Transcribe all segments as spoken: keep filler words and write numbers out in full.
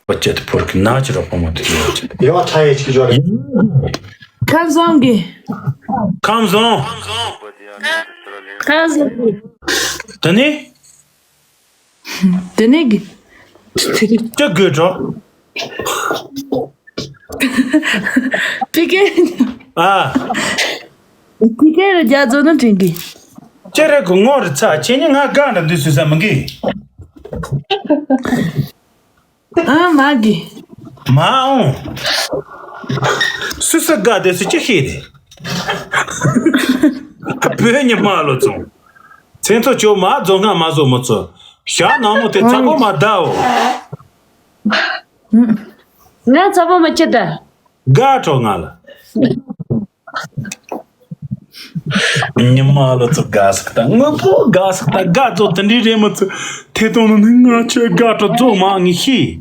པ་ཅད་ཕོར་གི་ན་ཅི་རོ་པོ་མོ་དེ་ཡོད་ཅི། ཡོ་ཁྲ་ཡེ་ཅིག་ཡོད་རེད། ཁམས་བཟང་གི། ཁམས་བཟང་། ཁམས་བཟང་གི། དེ་ནི། དེ་ནི་གི། ཅི་དགོས་གྲོགས། པི་ཀེ། ཨ། པི་ཀེ་རུ་རྒྱ་མཚོ་ནི་དྲན་གི། ཅི་རེད་གི་ངོ་རེ་ཚ་ཁྱེད་ཉིད་ང་དགའ་འདྲ་འདུག་སུ་ས་མི་གི། ཨ་མ་གི། མ་འོང་། སུ་ས་དགའ་དེ་སུ་ཅི་ཤེས་རེད། བོད་ཉི་མ་ལོ་ཚོང་། མཚན་ཚོ་ཅོ་མ་རྫོང་ང་མ་བཟོ་མི་ཚོ། ཞག་ནང་མོ་དེ་ཚ་པོ་མ་བདའོ། ང་ཚ་པོ་མ་ཅི་ད། དགའ་གྲོགས་ང་ལ། ཉི་མ་ལོ་ཚོ་དགའ་སག་ད་དངོས་པོ་དགའ་སག་ད་དགའ་ཚོ་དེ་འདྲའི་རེད་མི་ཚོ་ཐེ་གཏོང་ནི་ང་ཆོས་དགའ་གྲོགས་ཚོ་མ་ངི་ཤི།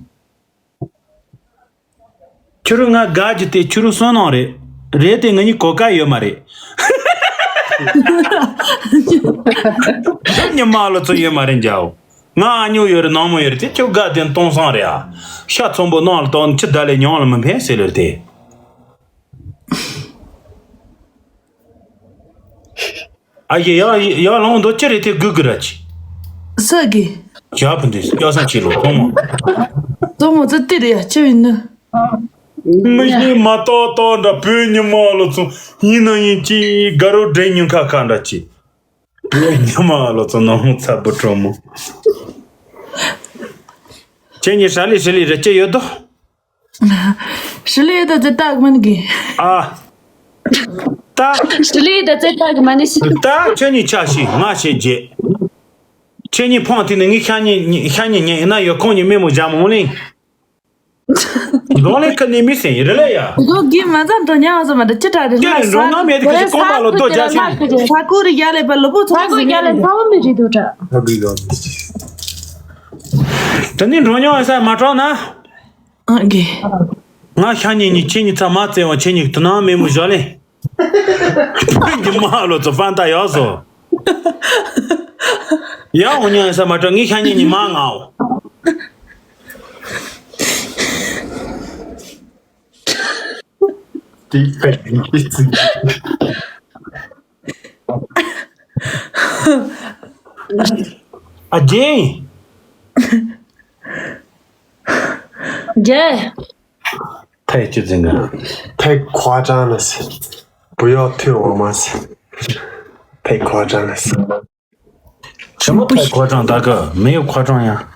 ཁྱོད་རང་ང་དགའ་རྒྱུ་དེ་ཁྱོད་རང་བསོད་ནམས་རེད། རེད་དེ་ང་གཉིས་གོ་སྐབས་ཡོད་མ་རེད། ཉི་མ་ལོ་ཚོ་ཡོད་མ་རེད་འཇའ་འོ། ང་ཨ་ཉོ་ཡོད་རེད་ནང་མོ་ཡོད་རེད་དེ་ཁྱོད་དགའ་དེ་སྟོང་སང་རེད་ཨ། ཤ་ཚོན་པོ་ནང་ལ་གཏོང་ནི་ཁྱི་ད་ལས་ཉང་ལ་མི་ཕན་ཟེར་ལེར་དེ། ཨ་ཡེ་ཡ་ཡ་ལོང་འདོ་ཅི་རེད་དེ་གུ་གུ་ར་ཅི། ས་གི། ཇ་ཕུན་དེ་སྐྱ་སང་ཅི་ལོ་ཐོང་མོ། ཐོང་མོ་ཙི་ཏི་རེད་ཡ་ཅི་བི་ནི། མི་ཡིན་མ་ཏོ་ཏོ་འདྲ་བོད་ཉི་མ་ལོ་ཚོ་ཡིན་ན་ཡིན་ཅི་དགའ་རོ་འདྲེ་ཉུང་ཁ་ཁ་འདྲ་ཅི། བོད་ཉི་མ་ལོ་ཚོ་ནང་མོ་ཚ་བུ་གྲོ་མོ། ཁྱེད་གཉིས་ཧྲ་ལི་ཧྲི་ལི་རེ་ཅི་ཡོད་དོ། ཧྲི་ལི་ཡོད་དོ་ཅི་ཏག་མིན་གི། ཨ། ད། ཧྲི་ལི་ཡོད་དོ་ཅི་ཏག་མ་ནི་ཤི། ད་ཁྱེད་གཉིས་ཆ་ཤི་ང་ཤེས་རྗེས། ཁྱེད་གཉིས་ཕོང་ཐི་ནི་ངའི་ཤ་ཉེ་ཤ་ཉེ་ཉེ་ཡིན་ན་ཡོད་ཁོང་གཉིས་མེ་མོ་བཞག་མོ་ལིང་། རོང་ལེ་ཁ་ནི་མི་སེང་རེ་ལེ་ཡ། གོ་གི་མ་ཚང་དོ་ཉང་བ་ཚོ་མ་འདྲ་ཅི་དྲག་རེད་ལ། ཀྱེ་རོང་ནང་མེད་དེ་ཁྱི་ཀོང་པ་ལོ་ཏོ་རྒྱ་ཤིང་། ས་ཁུ་རི་ཡ་ལེ་པ་ལོ་པོ་ཚོ་ས་ཁུ་ཡ་ལེ་ཚ་བོ་མི་རེད་འདུག་དྲ། ད་ནི་འགྲོ་ཉོ་ས་མ་གྲོགས་ན། ཨ་གི། ང་ཤ་ཉེ་ཉི་ཁྱེད་ཉི་ཚ་མ་བཙལ་བ་ཁྱེད་ཉི་དུ་ནང་མེ་མོ་བཞག་ལེ། ཕུན་གྱི་མ་ལོ་ཚོ་ཕན་ད་ཡག་སོ། ཡང་འོ་ཉང་ས་མ་གྲོགས་ངའི་ཤ་ཉེ་ཉི་མ་ང་འོ། དེ་ཕན་གྱི་ཙི། ཨ་ཇེ། ཇེ། 太极这个，太夸张了，不要推我吗？太夸张了。什么太夸张，大哥？没有夸张呀。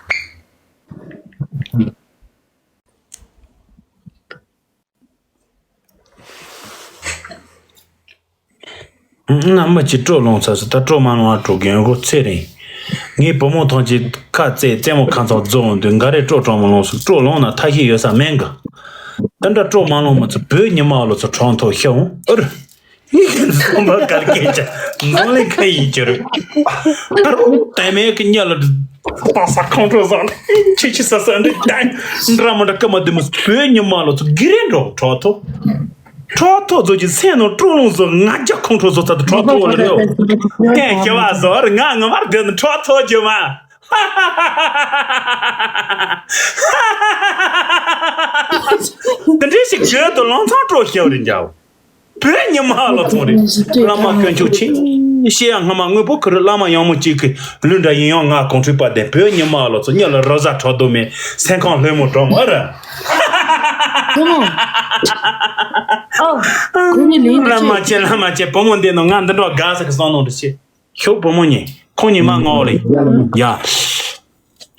ཨ་མ་ཅིག་སྤྲོ་ལོང་ཚར་སོང་། ད་སྤྲོ་མ་ལོང་བ་སྤྲོ་རྒན་གོ་ཚེ་རིང་། ངའི་བུ་མོ་ཐང་ཅིག་ཁ་རྩེ་རྩེ་མོ་ཁ་ཚང་རྫོགས་འོང་དུས་འགའ་རེ་སྤྲོ་སྤྲོ་མ་ལོང་སོང་། སྤྲོ་ལོང་ན་ཐ་ཤི་ཡོད་ས་མེད་གི། ད་འདྲ་སྤྲོ་མ་ལོང་མ་ཚོ་བོད་ཉི་མ་ལོ་ཚོ་གྲོང་ཐོག་ཤི་འོང་ཨུར། ངའི་ཁ་ཚོང་པ་གར་སྐད་ཆ་ནང་ལས་ཁ་ཡིན་གྱི་རེད། ཨ་རོ་དེ་མེད་གི་ཉལ་ལ། ཏང་ས་ཁོང་ཁྲོ་བཟང་ནས་ཆི་ཆི་ས་ས་འདི་ཏང་འདྲ་མ་འདྲ་སྐར་མ་བདུན་མ་བོད་ཉི་མ་ལོ་ཚོ་གི་རེ་འགྲོ་གྲོགས་ཐོ། གྲོགས་ཐོ་ཚོ་གི་སེམས་ནང་སྤྲོ་ལོང་བཟོ་ང་རྒྱ་ཁོང་ཁྲོ་བཟོ་ཚ་དུ་གྲོགས་ཐོ་བ་ལ་རེའོ། ཏན་ཞི་བ་བཟོ་བར་ང་ངོ་མར་བསྡད་ནི་གྲོགས་ཐོ་རྒྱུ་མ། དེ་འདྲའི་ཞིག་བྱོས་དུ་ལོང་ཚང་སྤྲོ་ཤེའུ་རིན་འཇའོ། བོད་ཉི་མ་ལོ་ཚོང་རེད། བླ་མ་དཀོན་མཆོག་ཆེ། ཤེས་ཡ་སྔ་མ་དངོས་པོ་ཁུ་རུ་བླ་མ་ཡང་མོ་གཅིག་གི་ལུས་འདྲ་ཡིན་ཡང་ང་གོང་ཁྲིད་པ་དེ་བོད་ཉི་མ་ལོ་ཚོ་ཉི་ལ་རོ་ཟ་ཁྲོ་དོ་མེད་སེམས་ཁང་ལྷོད་མོ་གྲོ་མོ་ཨ་ར། ཨོ། ཁོ་ནི་ལིང་བླ་མ་ཆེ་བླ་མ་ཆེ་བུ་མོ་འདི་ནང་ང་འདི་འདྲ་དགའ་ས་གི་སོང་ནོ་རེ་ཆེ། ཤོག་བུ་མོ་ཉེ་ཁོང་ཉི་མ་ངོ་ལེ། ཡ།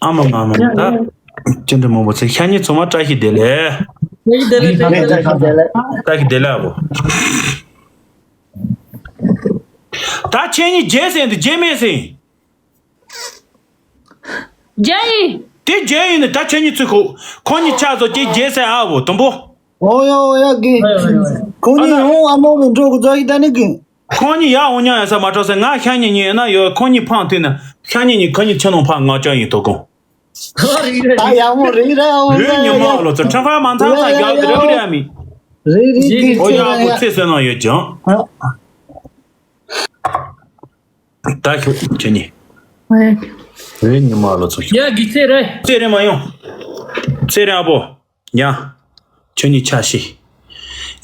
ཨ་མ་མ་མ་ད། ཅི་འདྲ་མང་པོ་ཚེ་ཤ་ཉེ་ཚོ་མ་བཀྲ་ཤིས་བདེ་ལེགས། བཀྲ་ཤིས་བདེ་ལེགས། བཀྲ་ཤིས་བདེ་ལེགས། བཀྲ་ཤིས་བདེ་ལེགས་ཨ་བོ། ད་ཁྱེད་གཉིས་རྒྱལ་ཟེར་འདི་རྒྱལ་མེད་ཟེར། རྒྱལ་ཡིན། དེ་རྒྱལ་ཡིན་ནི་ད་ཁྱེད་གཉིས་ཚུད་ཁོ། ཁོ་གཉིས་ཆ་ཚོ་ཀྱེ་རྒྱལ་ཟེར་ཨ་བོ་དུམ་བུ། ཨོ་ཡ་ཨོ་ཡ་གི། ཁོ་གཉིས་ཧོང་ཨ་མོ་གི་འགྲོ་གི་ཛོ་ཡི་ད་ནི་གི། ཁོང་གཉིས་ཡར་འོང་མྱོང་ཡོད་ས་མ་གྲོགས་ཟེར། ང་ཤ་ཉེ་ཉེ་ཡོད་ན་ཡོད། ཁོང་གཉིས་ཕང་ཐུན་ན་ཤ་ཉེ་ཉེ་ཁོང་གཉིས་ཆུ་ནང་ཕང་ང་ཅང་ཡིན་དོ་དགོང་། ད་ཡག་མོ་རེད་ར་འོང་། བོད་ཉི་མ་ལོ་ཚོ་ཁྲ་ཁ་མ་ཚང་ཚ་ཡག་གི་ར་གི་ར་མི། རེད་རེད་གི་ཨོ་ཡ་ཁོ་ཚེ་བསོད་ནམས་ཡོད་ཀྱང་། ད་ཤོག་ཁྱེད་གཉིས། ཨེ། བོད་ཉི་མ་ལོ་ཚོ་ཤོག་ཡ་གི་ཚེ་རེད། ཚེ་རེད་མ་ཡོང་། ཚེ་རིང་ཨ་ཕོ། ཡ། ཁྱོད་གཉིས་ཆ་ཤི།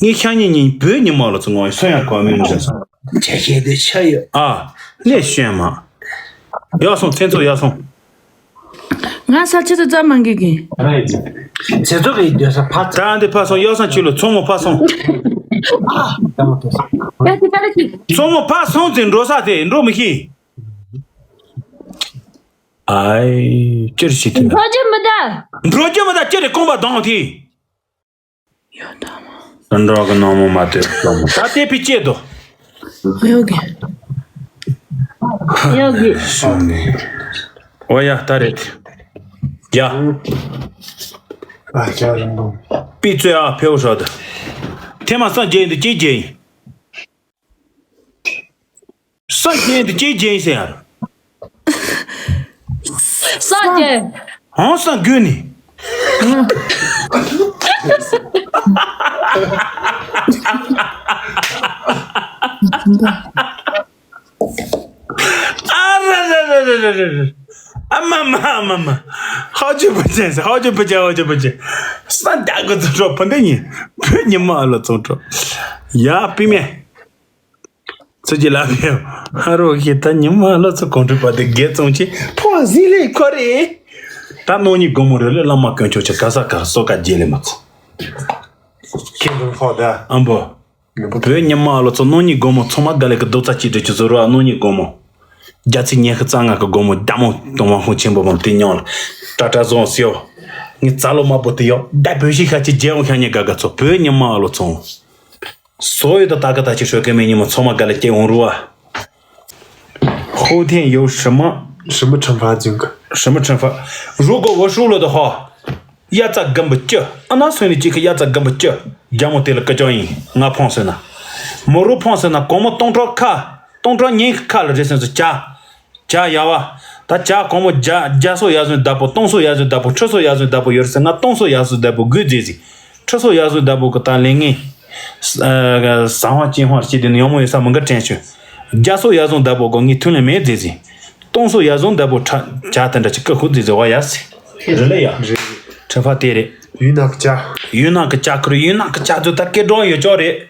ངས་ཤ་ཉེ་གཉིས་བོད་ཉི་མ་ལ་ཚུར་ངོ་ཡི་སོན་ཡ་གོ་མིན་མི་ཤེས་སོང་། ཆ་ཤི་དེ་ཆ་ཡོད། ཨ། ལས་ཤོད་མ། ཡག་སོང་། ཚེ་མཚོ་ཡག་སོང་། ང་ས་ཆ་དུ་རྩ་མང་གི་གི། ཚེ་མཚོ་གི་སྡོད་ས་ཕར། ད་འདི་ཕར་སོང་། ཡག་སོང་། ཁྱོད་ལ་མཚོ་མོ་ཕར་སོང་། མཚོ་མོ་ཕར་སོང་ཙང་འགྲོ་ས་དེ་འགྲོ་མི་ཤེས། ཨའི། ཅིར་ཞིག་ཐུབ། འགྲོ་རྒྱུ་མི་འདུག་འགྲོ་རྒྱུ་མི་འདུག་ཅི་རེད། རྐང་པ་གདོང་ཐིག་ཡོད་དམ། དུད་འགྲོ་གི་ནང་མོ་མ་དེ་ལྟ་མོ། ད་དེ་ཕི་ཅེ་དོ། ཡོད་གི། ཡོད་གི། ཤོང་ནི། ཨོ་ཡ། ད་རེད། ཡ། ཨ་ཅག་རིང་པོ། པི་ཙོ་ཨ་ཕེའུ་ཧྲོ་ད། ཐེ་མ་སང་རྒྱན་འདི་ཅི་རྒྱན་ཡིན། སངས་རྒྱས་འདི་ཅི་རྒྱན་ཟེར་ཡ། སངས་རྒྱས། ཧང་སང་དགོས་ནི། ཨ་ར་ར་ར་ར་ར་ར། ཨ་མ་མ་ཨ་མ་མ། ཧོ་ཅི་པོ་ཅན་ཟེར། ཧོ་ཅི་པོ་ཅན། ཧོ་ཅི་པོ་ཅན། སངས་རྒྱས་གི་ཚོ་གྲོགས་ཕུ་འདི་ཉིན་བོད་ཉི་མ་ཨ་ལོ་ཚོང་གྲོགས། ཡ་པི་མེ། ཚུར་གྱི་ལ་ཕེབས། ཧ་རོ་ཧི། ད་ཉི་མ་ལ་ཚོ་གོང་ཁྲི་པ་དེ་དགེ་ཙོང་ཆེ་ཕོ་ཟི་ལེ་ཁོ་རེ། ད་ནོ་ཉི་སྒོ་མོ་རེ་ལེ་བླ་མ་དཀོན་མཆོག་ཆེ་ག་ས་གར་སོ་ག་རྒྱལ་ལེ་མ་ཚོ། ཁྱེད་འདུན་ཕོ་ད། ཨམ་བོ། བོད་ཉི་མ་ལ་ཚོ་ནོ་ཉི་སྒོ་མོ་ཚང་མ་དགའ་ལེ་གི་རྡོ་རྩ་གཅིག་སྒྲིལ་གྱི་བཟོ་རོ། ཨ་ནོ་ཉི་སྒོ་མོ། རྒྱ་ཚིག་ཉི་ཤུ་རྩ་ལྔ་གི་སྒོ་མོ་རྒྱ་མོ་དུང་བ་ཧུང་ཆེན་པོ་བམ་དེ་ཉོ་ལ། ཏྲ་ཏྲ་བཟོ་སིའོ། ངི་རྩ་ལོ་མ་བོ་དེ་ཡོ། ད་བོད་ཤི་ཤ་ཅི་རྒྱལ་འོང་ཤ་ཉི་དགའ་དགའ་ཚོ། བོད་ཉི་མ་ལ་ཚོ།所有的大哥大姐说给美女们 ཚང་མ་དགའ་ལ་སྐྱེ་འོང་རུ་བ། 后天有什么 什么惩罚？ ཛུན་གི 什么惩罚？ 如果我输了的话，ཡ་ཙ་གམ་བུ་ཅི། ཨ་ན་སོན་ནི་གཅིག་གི་ཡ་ཙ་གམ་བུ་ཅི། རྒྱ་མོ་དེ་ལ་ཀི་ཅོ་ཡིན། ང་ཕོང་སོན་ན། མོ་རུ་ཕོང་སོན་ན་གོང་མོ་སྟོང་ཕྲག་ཁ། སྟོང་ཕྲག་ཉིན་གི་ཁ་ལ་རེ་སོན་སོ་ཅ། ཇ་ཡ་བ། ད་ཇ་གོང་མོ་ཇ་ཇ་སོ་ཡ་སོ་བདག་པོ། སྟོང་སོ་ཡ་སོ་བདག་པོ། ཁྲི་སོ་ཡ་སོ་བདག་པོ་ཡོད་ཟེར། ང་སྟོང་སོ་ཡ་སོ་བདག་པོ་དགོས་རྫས་ཟིག་ཁྲི་སོ་ཡ་སོ་བདག་པོ་གི་ད་ལེན་ངེས། ཟང་བ་ཅན་ཧོར་སྐྱིད་དེ་ནི་ཡོང་མོ་ཡོད་ས་མི་འགའ་དྲན་ཆོས། ཇ་སོ་ཡ་སོ་བདག་པོ་གི་ངས་ཐུན་ལེན་མེད་རྫས་ཟིག་སྟོང་སོ་ཡ་སོ་བདག་པོ་ཁྲ་ཇ་དེ་འདྲ་ཅིག་ཀི་ཧུ་རྫས་ཟིག་བ་ཡ་སི། རི་ལེ་ཡ། ཁྲི་ཕ་དེ་རེད། ཡུལ་ནག་ཇ། ཡུལ་ནག་གི་ཇ་ཁུར། ཡུལ་ནག་གི་ཇ་ཚོ་ད་སྐད་གྲོགས་ཡོད་ཅོག་རེད།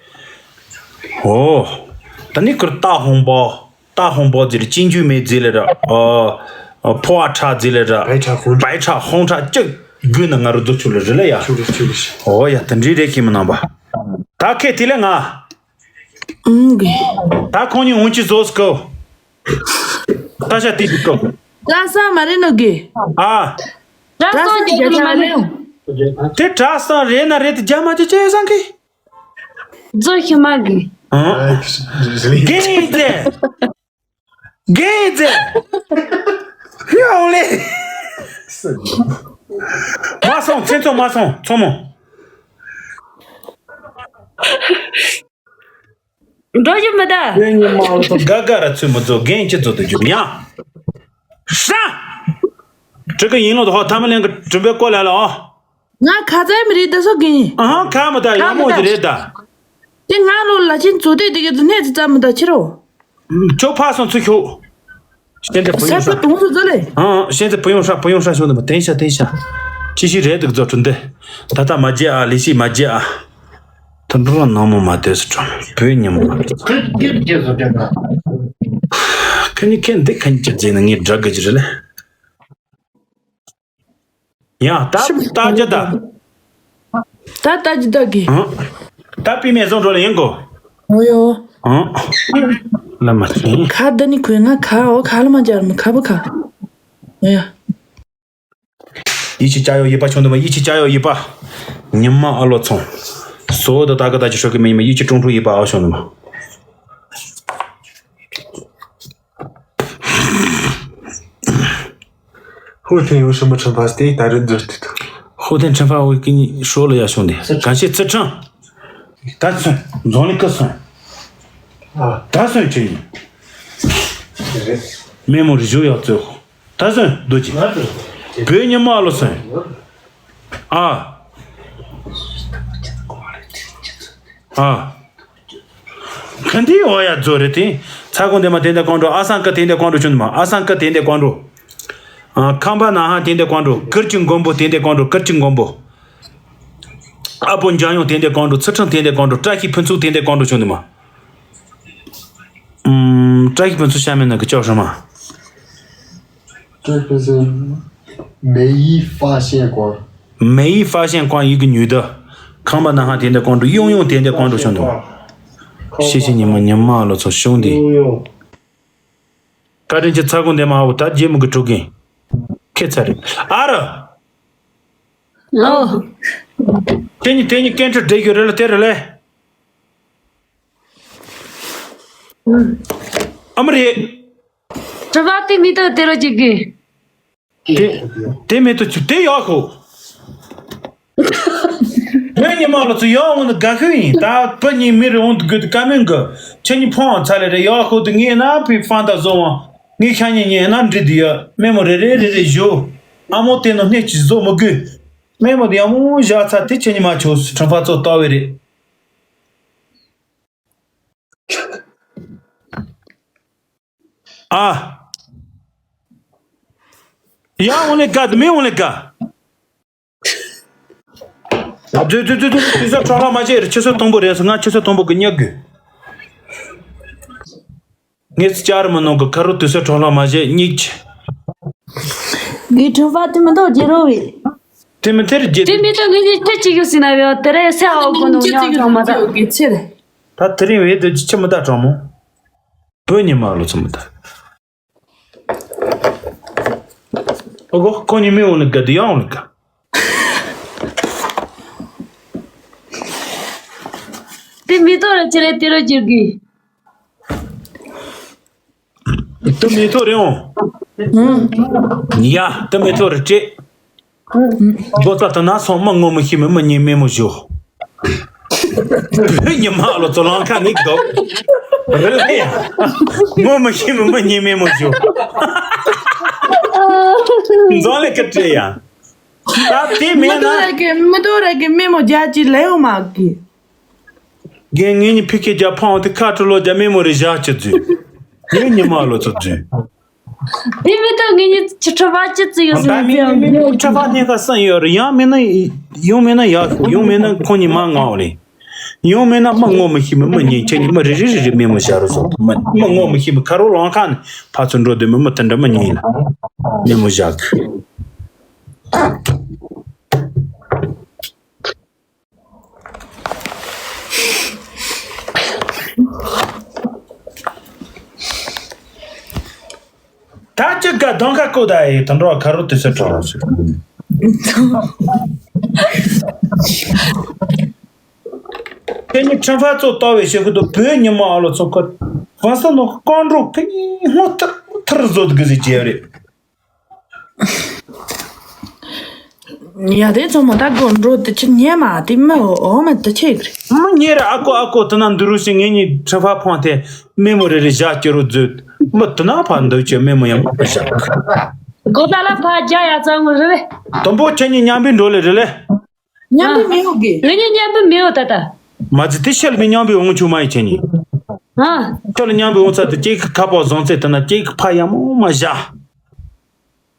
ཨོ། ད་ནི་ཁུར་ཏ་ཧོང་པོ། 大红袍子里金句没子来着，呃，呃，破叉子来着，白叉红叉。 白叉红叉这句呢，俺都做出来了呀。 ཆུ་རེད་ཆུ་རེད། 哦呀，等这这去么能吧？ ད་ཁེ་དེ་ལས་ང་། ཨང་གི། ད་ཁོང་གཉིས་འོང་ཅི་བཟོ་སྐོ། ད་ཤ་དེ་དུ་སྐོ། ད་ས་མ་རེད་ནོ་གི། ཨ། ད་ས་ནི་རྒྱ་ཆ་མ་རེད། དེ་གྲྭ་ས་རེད་ན་རེད་དེ་རྒྱ་མ་ཅི་ཅི་ཡོད་སང་གི། ཛོ་ཤི་མ་གི། ཨ། རྒན་ཡིན་ཏེ། རྒན་ཡིན་ཏེ། ཡོང་ལེ། མ་སོང་། ཚེ་མཚོ་མ་སོང་། མཚོ་མོ། འགྲོ་རྒྱུ་མི་ད། རྒན་ཡིན་མ་ལོ་དང་དགའ་དགའ་ར་ཚུལ་མི་རྫོགས། རྒན་ཅི་རྫོགས་དུ་རྒྱུ་ཡང་། ཧྲ། ཁྲི་ཀ་ཡིན་ལོ་དང་ཧོ་ཐ་མ་ལེན་གི་གྲུབ་པའི་སྐོར་ལ་ལ་ཨོ། ང་ཁ་ཚ་མི་རེད་ད་སོ་གིན། ཨ་ཧང་ཁ་མི་ད་ཡག་མོ་ཞིག་རེད་ད། དེ་ང་ལོ་ལ་ཆེན་ཚོ་དེ་དེ་གི་ཚོ་གནས་ཚི་ཙམ་མི་ད་ཕྱི་རོ། ཁྱོད་ཕ་སོང་ཚུ་ཁྱོད། ཤེན་ཏེ་བུ་ཡོང་ས། ཨ་ཤེན་ཏེ་བུ་ཡོང་ས་བུ་ཡོང་ས་ཤོད་འདི་མ་བསྟན་ཤ་བསྟན་ཤ། ཅི་ཞིག་རེད་འདུག་རྫོགས་གྲུབ་འདི། ད་ལྟ་མ་བརྗེད་ཨ། ལི་ཤི་མ་བརྗེད་ཨ། ད་འགྲོ་ར་ནང་མོ་མ་དེ་སུ་གྲོང་བོད་ཉིན་མོ་མ་རེད། ཁ་ཉི་ཁེ་འདི་ཁ་ཉི་ཅི་ཟེར་ན་ངས་དགྲ་དགའ་གི་རེད་ལེ། ཡང་ད་ལྟ་རྒྱུ་ད། ད་ལྟ་རྒྱུ་ད་གི། ཨང་། ད་པི་མེ་བཟང་འགྲོ་ལ་ཡིན་གོ། ཨོ་ཡོ། ཨང་། ལ་མ་ཐིང་། ཁ་ད་ནི་ཁོས་ང་ཁ་འོ་ཁ་ལ་མ་འཇར་མི་ཁ་བུ་ཁ། ཨོ་ཡ། ཡིད་ཆེས་བྱ་ཡོ་ཡིད་པ་ཆུང་དུ་མ། ཡིད་ཆེས་བྱ་ཡོ་ཡིད་པ། ཉི་མ་ཨ་ལོ་ཚོང་། སོ་ད་ད་ག་ད་ཅི་ཧྲོ་གི་མི་ཉི་མ་ཡིད་ཆེས་ཀྲུང་ཧྲུ་ཡིད་པ་ཨ་ཤོ་ནུ་མ། 后天有什么惩罚 དེ་ད་རེས་འདིར་དུ། 后天惩罚 འོ་ཀི་ནི་ཧྲོ་ལ་ཡ་ཤོང་དེ་གང་ཤེས་ཙི་ཁྲང་། ད་སོན་རྫོང་ལི་ཀ་སོན། ཨ། ད་སོན་ཅི་ཡིན། རེད། མེ་མོ་རི་བཞུ་ཡག་ཙོ་ཧོ། ད་སོན་རྡོ་རྗེ། བོད་ཉི་མ་ཨ་ལོ་སོན། ཨ། ཨ། ག་འདི་འོ་ཡ་རྫོ་རེད་དེ། ཚ་གོང་དེ་མ་དེ་འདྲ་ཀོང་འགྲོ། ཨ་སང་ཀ་དེ་འདྲ་ཀོང་འགྲོ་ཆུན་མ། ཨ་སང་ཀ་དེ་འདྲ་ཀོང་འགྲོ། ཨ། ཁམས་པ་ན་ཧ་དེ་འདྲ་གང་འགྲོ། གུར་གྱི་མགོན་པོ་དེ་འདྲ་གང་འགྲོ། གུར་གྱི་མགོན་པོ། ཨ་པོ་འཇམ་དབྱངས་དེ་འདྲ་གང་འགྲོ། ཚུལ་ཁྲིམས་དེ་འདྲ་གང་འགྲོ། བཀྲ་ཤིས་ཕུན་ཚོགས་དེ་འདྲ་གང་འགྲོ་བྱུང་འདུག་མ། ཨུམ། བཀྲ་ཤིས་ཕུན་ཚོགས་下面那个叫什么？ 这个是梅姨发现光。梅姨发现光一个女的，ཁམས་པ་ན་ཧ་དེ་འདྲ་གང་འགྲོ། གཡུང་གཡུང་དེ་འདྲ་གང་འགྲོ་བྱུང་འདུག་མ། ཤེས་ཤེས་ཉི་མ་ཉི་མ་ལོ་ཚོ་གཞུང་འདི། བཀའ་དྲིན་ཆེ་ཚ་གོང་འདེམས་ཨ་འོ། ད་རྗེས་མུ་གི་དྲུག་གིན། ཁེ་ཚ་རེད། ཨ་ར། ཨོ། དེ་ནི་དེ་ནི་སྐད་འཕྲིན་འདྲེ་ཡོད་རེད་ལ་དེ་རེད་ལེ། ཨ་མ་རེད། དྲི་བ་དེ་མི་དང་དེ་རོ་གཅིག་གི། དེ་དེ་མེད་དུ་ཆུ་དེ་ཡག་ཤོ། བོད་ཉི་མ་ལོ་ཚོ་ཡག་འོང་ནི་དགའ་ཤོས་ཡིན། ད་བུ་གཉིས་མི་རེ་འོང་དུ་དགོས་དུ་ཀ་མེན་གི་ཁྱེད་གཉིས་ཕོང་ཚ་ལེ་རེ་ཡག་ཤོ་དུ་ངས་ན་བི་ཕན་ད་བཟོ་བ་ངས་ཤ་ཉེ་ཉེ་ན་འདྲི་དུ་ཡ་མེ་མོ་རེ་རེ་རེ་རེ་བཞོ། ཨ་མོ་དེ་ནོ་སྣེ་གཅིག་བཟོ་མི་དགོས། མེ་མོ་དེ་ཡག་མོ་བཞག་ཚ་དེ་ཁྱེད་གཉིས་མ་ཆོག་སུ་ཁྲང་ཕ་ཚོ་ལྟ་བའི་རེད། ཨ། ཡང་འོང་ལེ་དགའ་དུ་མི་འོང་ལེ་དགའ། ཨ་ཙུ་ཙུ་ཙུ་ཙུ་དུས་ཚོད་འཕྲོ་བརླག་མ་བྱེད་རེ། ཆུ་ཚོད་དང་པོ་རེད་སོང་། ང་ཆུ་ཚོད་དང་པོ་གི་ཉག་དགོས། ངས་ཅར་མི་ནང་གི་ཁ་རུ་དུས་ཚོད་འཕྲོ་བརླག་མ་བྱེད་གཉིས་ཀྱི། ངའི་ཁྲོན་པ་དེ་མི་འདུག་རྒྱལ་རོ་བས། དེ་མི་ཐེར་རྒྱལ། དེ་མི་འདུག་ངས་ནི་ཁྲི་གཅིག་ཡོད་ཟིན་ན་ཡོད་དེ་རེད་སེ་ཨའོ་གོ་ནོ་ཉག་ཀྱང་མ་ད། ད་དེ་རིང་བས་དུ་ཅི་ཆི་མི་ད་གྲོང་མོ། བོད་ཉི་མ་ལོ་ཚོ་མི་ད། ཨོ་གོ་ཁོ་ཉི་མའི་འོང་ལ་དགའ་དུ་ཡང་འོང་ལ་དགའ། དེ་མི་ཐོག་ར་ཅི་རེད་དེ་རོ་འགྱུར་གི། དེ་མི་ཐོག་རེད་འོང་། ཡ་དེ་མི་ཐོག་རེད་ཅེ། མགོ་ཙ་དུ་ན་སོང་མ་ངོ་མི་ཤེས་མི་མི་ཉེ་མེ་མོ་ཞོ། བོད་ཉི་མ་ལོ་ཚོ་ལང་ཁ་ནི་གདོག་རེད་ལེ་ཡ། ངོ་མི་ཤེས་མི་མི་ཉེ་མེ་མོ་ཞོ། འཛོང་ལེ་ཀ་ཏྲེ་ཡ། ད་དེ་མེད་ན། མི་དོ་ར་གི་མི་དོ་ར་གི་མེ་མོ་རྒྱ་ཅི་ལེའོ་མ་གི། རྒན་ངེད་གཉིས་ཕི་ཁེ་རྒྱ་ཕང་དེ་ཁ་ཁྲོ་ལོ་རྒྱ་མེ་མོ་རེ་བཞག་ཅི་རྫུས། ངེད་ཉི་མ་ལོ་ཚོ་རྫུས། དེ་མི་དོ་ངེད་གཉིས་ཆུ་ཁྲོ་བ་ཅི་རྫུས་ཡོད་ཟེར་ན་ད་མི་ངེད་མི་ཁྲ་བ་སྙིང་ཁ་སང་ཡོད་རེད། ཡང་མེད་ན་ཡང་མེད་ན་ཡག་ཡང་མེད་ན་ཁོང་གཉིས་མ་ངའོ་རེད། ཡང་མེད་ན་མ་ངོ་མི་ཤེས་མི་མི་ཉེ་ཁྱེད་གཉིས་མི་རེ་རེ་རེ་རེ་མེ་མོ་བཞག་རོགས་སོང་། མི་མི་ངོ་མི་ཤེས་མི་ཁ་རོ་ལང་ཁ་ནས་ཕར་ཚུར་འགྲོ་དུས་མི་མི་དེ་འདྲ་མི་ཉེ་ལ་མེ་མོ་བཞག་གི། ད་ཅི་ག་གདོང་ཁ་བཀོད་ད་ཡི་དུད་འགྲོ་ཁ་རོ་དུས་ཚོད་གྲོགས་རོགས་ཞིག་དེ་ནི་ཁྲིམས་ཕ་ཚོ་ལྟ་བའི་ཞེ་ཁུ་དུ་བོད་ཉི་མ་ཨ་ལོ་ཚོ་ཁོ། ཧྥང་སི་ནོ་ཀོང་འགྲོ་ཁི་ཉི་སྔོ་ཐིར་ཐིར་བཟོ་དུ་གི་ཟི་རྒྱལ་རེད། ཡ་དེ་ཚོ་མོ་ད་དགོན་འགྲོ་དེ་ཆི་ཉེ་མ་དེ་མི་འོ་མ་དེ་ཆེ་གི་རེད། མི་ཉེ་རེད། ཨ་ཀོ་ཨ་ཀོ་དེ་ན་འདི་རུ་ཞིག་ངེད་གཉིས་ཁྲིམས་ཕ་ཕོང་ཐེ་མེ་མོ་རེ་རེ་བཞག་སྐྱེ་རུ་མཛོད། མི་དེ་ན་ཕ་འདོད་ཆེ་མེ་མོ་ཡང་མི་བཞག་གོ་ད་ལ་ཕ་རྒྱ་ཡ་ཙང་ངོ་རེ་རེ། དུམ་བུ་ཁྱེད་གཉིས་མཉམ་པའི་འགྲོ་ལེ་རེ་ལེ། མཉམ་པའི་མི་ཡོང་གི། ངེད་གཉིས་མཉམ་པའི་མི་ཡོང་ད་ད། མ་ཙི་དེ་ཤེལ་མི་མཉམ་པའི་འོང་ཆུ་མ་ཡི་ཁྱེད་གཉིས། ཨ། ཁྱོད་ལ་མཉམ་པའི་འོང་ཚ་དེ་ཅིག་ཁ་པོ་བཟང་ཚེ་དེ་ན་ཅིག་ཕ་ཡ་མོ་མ་བཞག་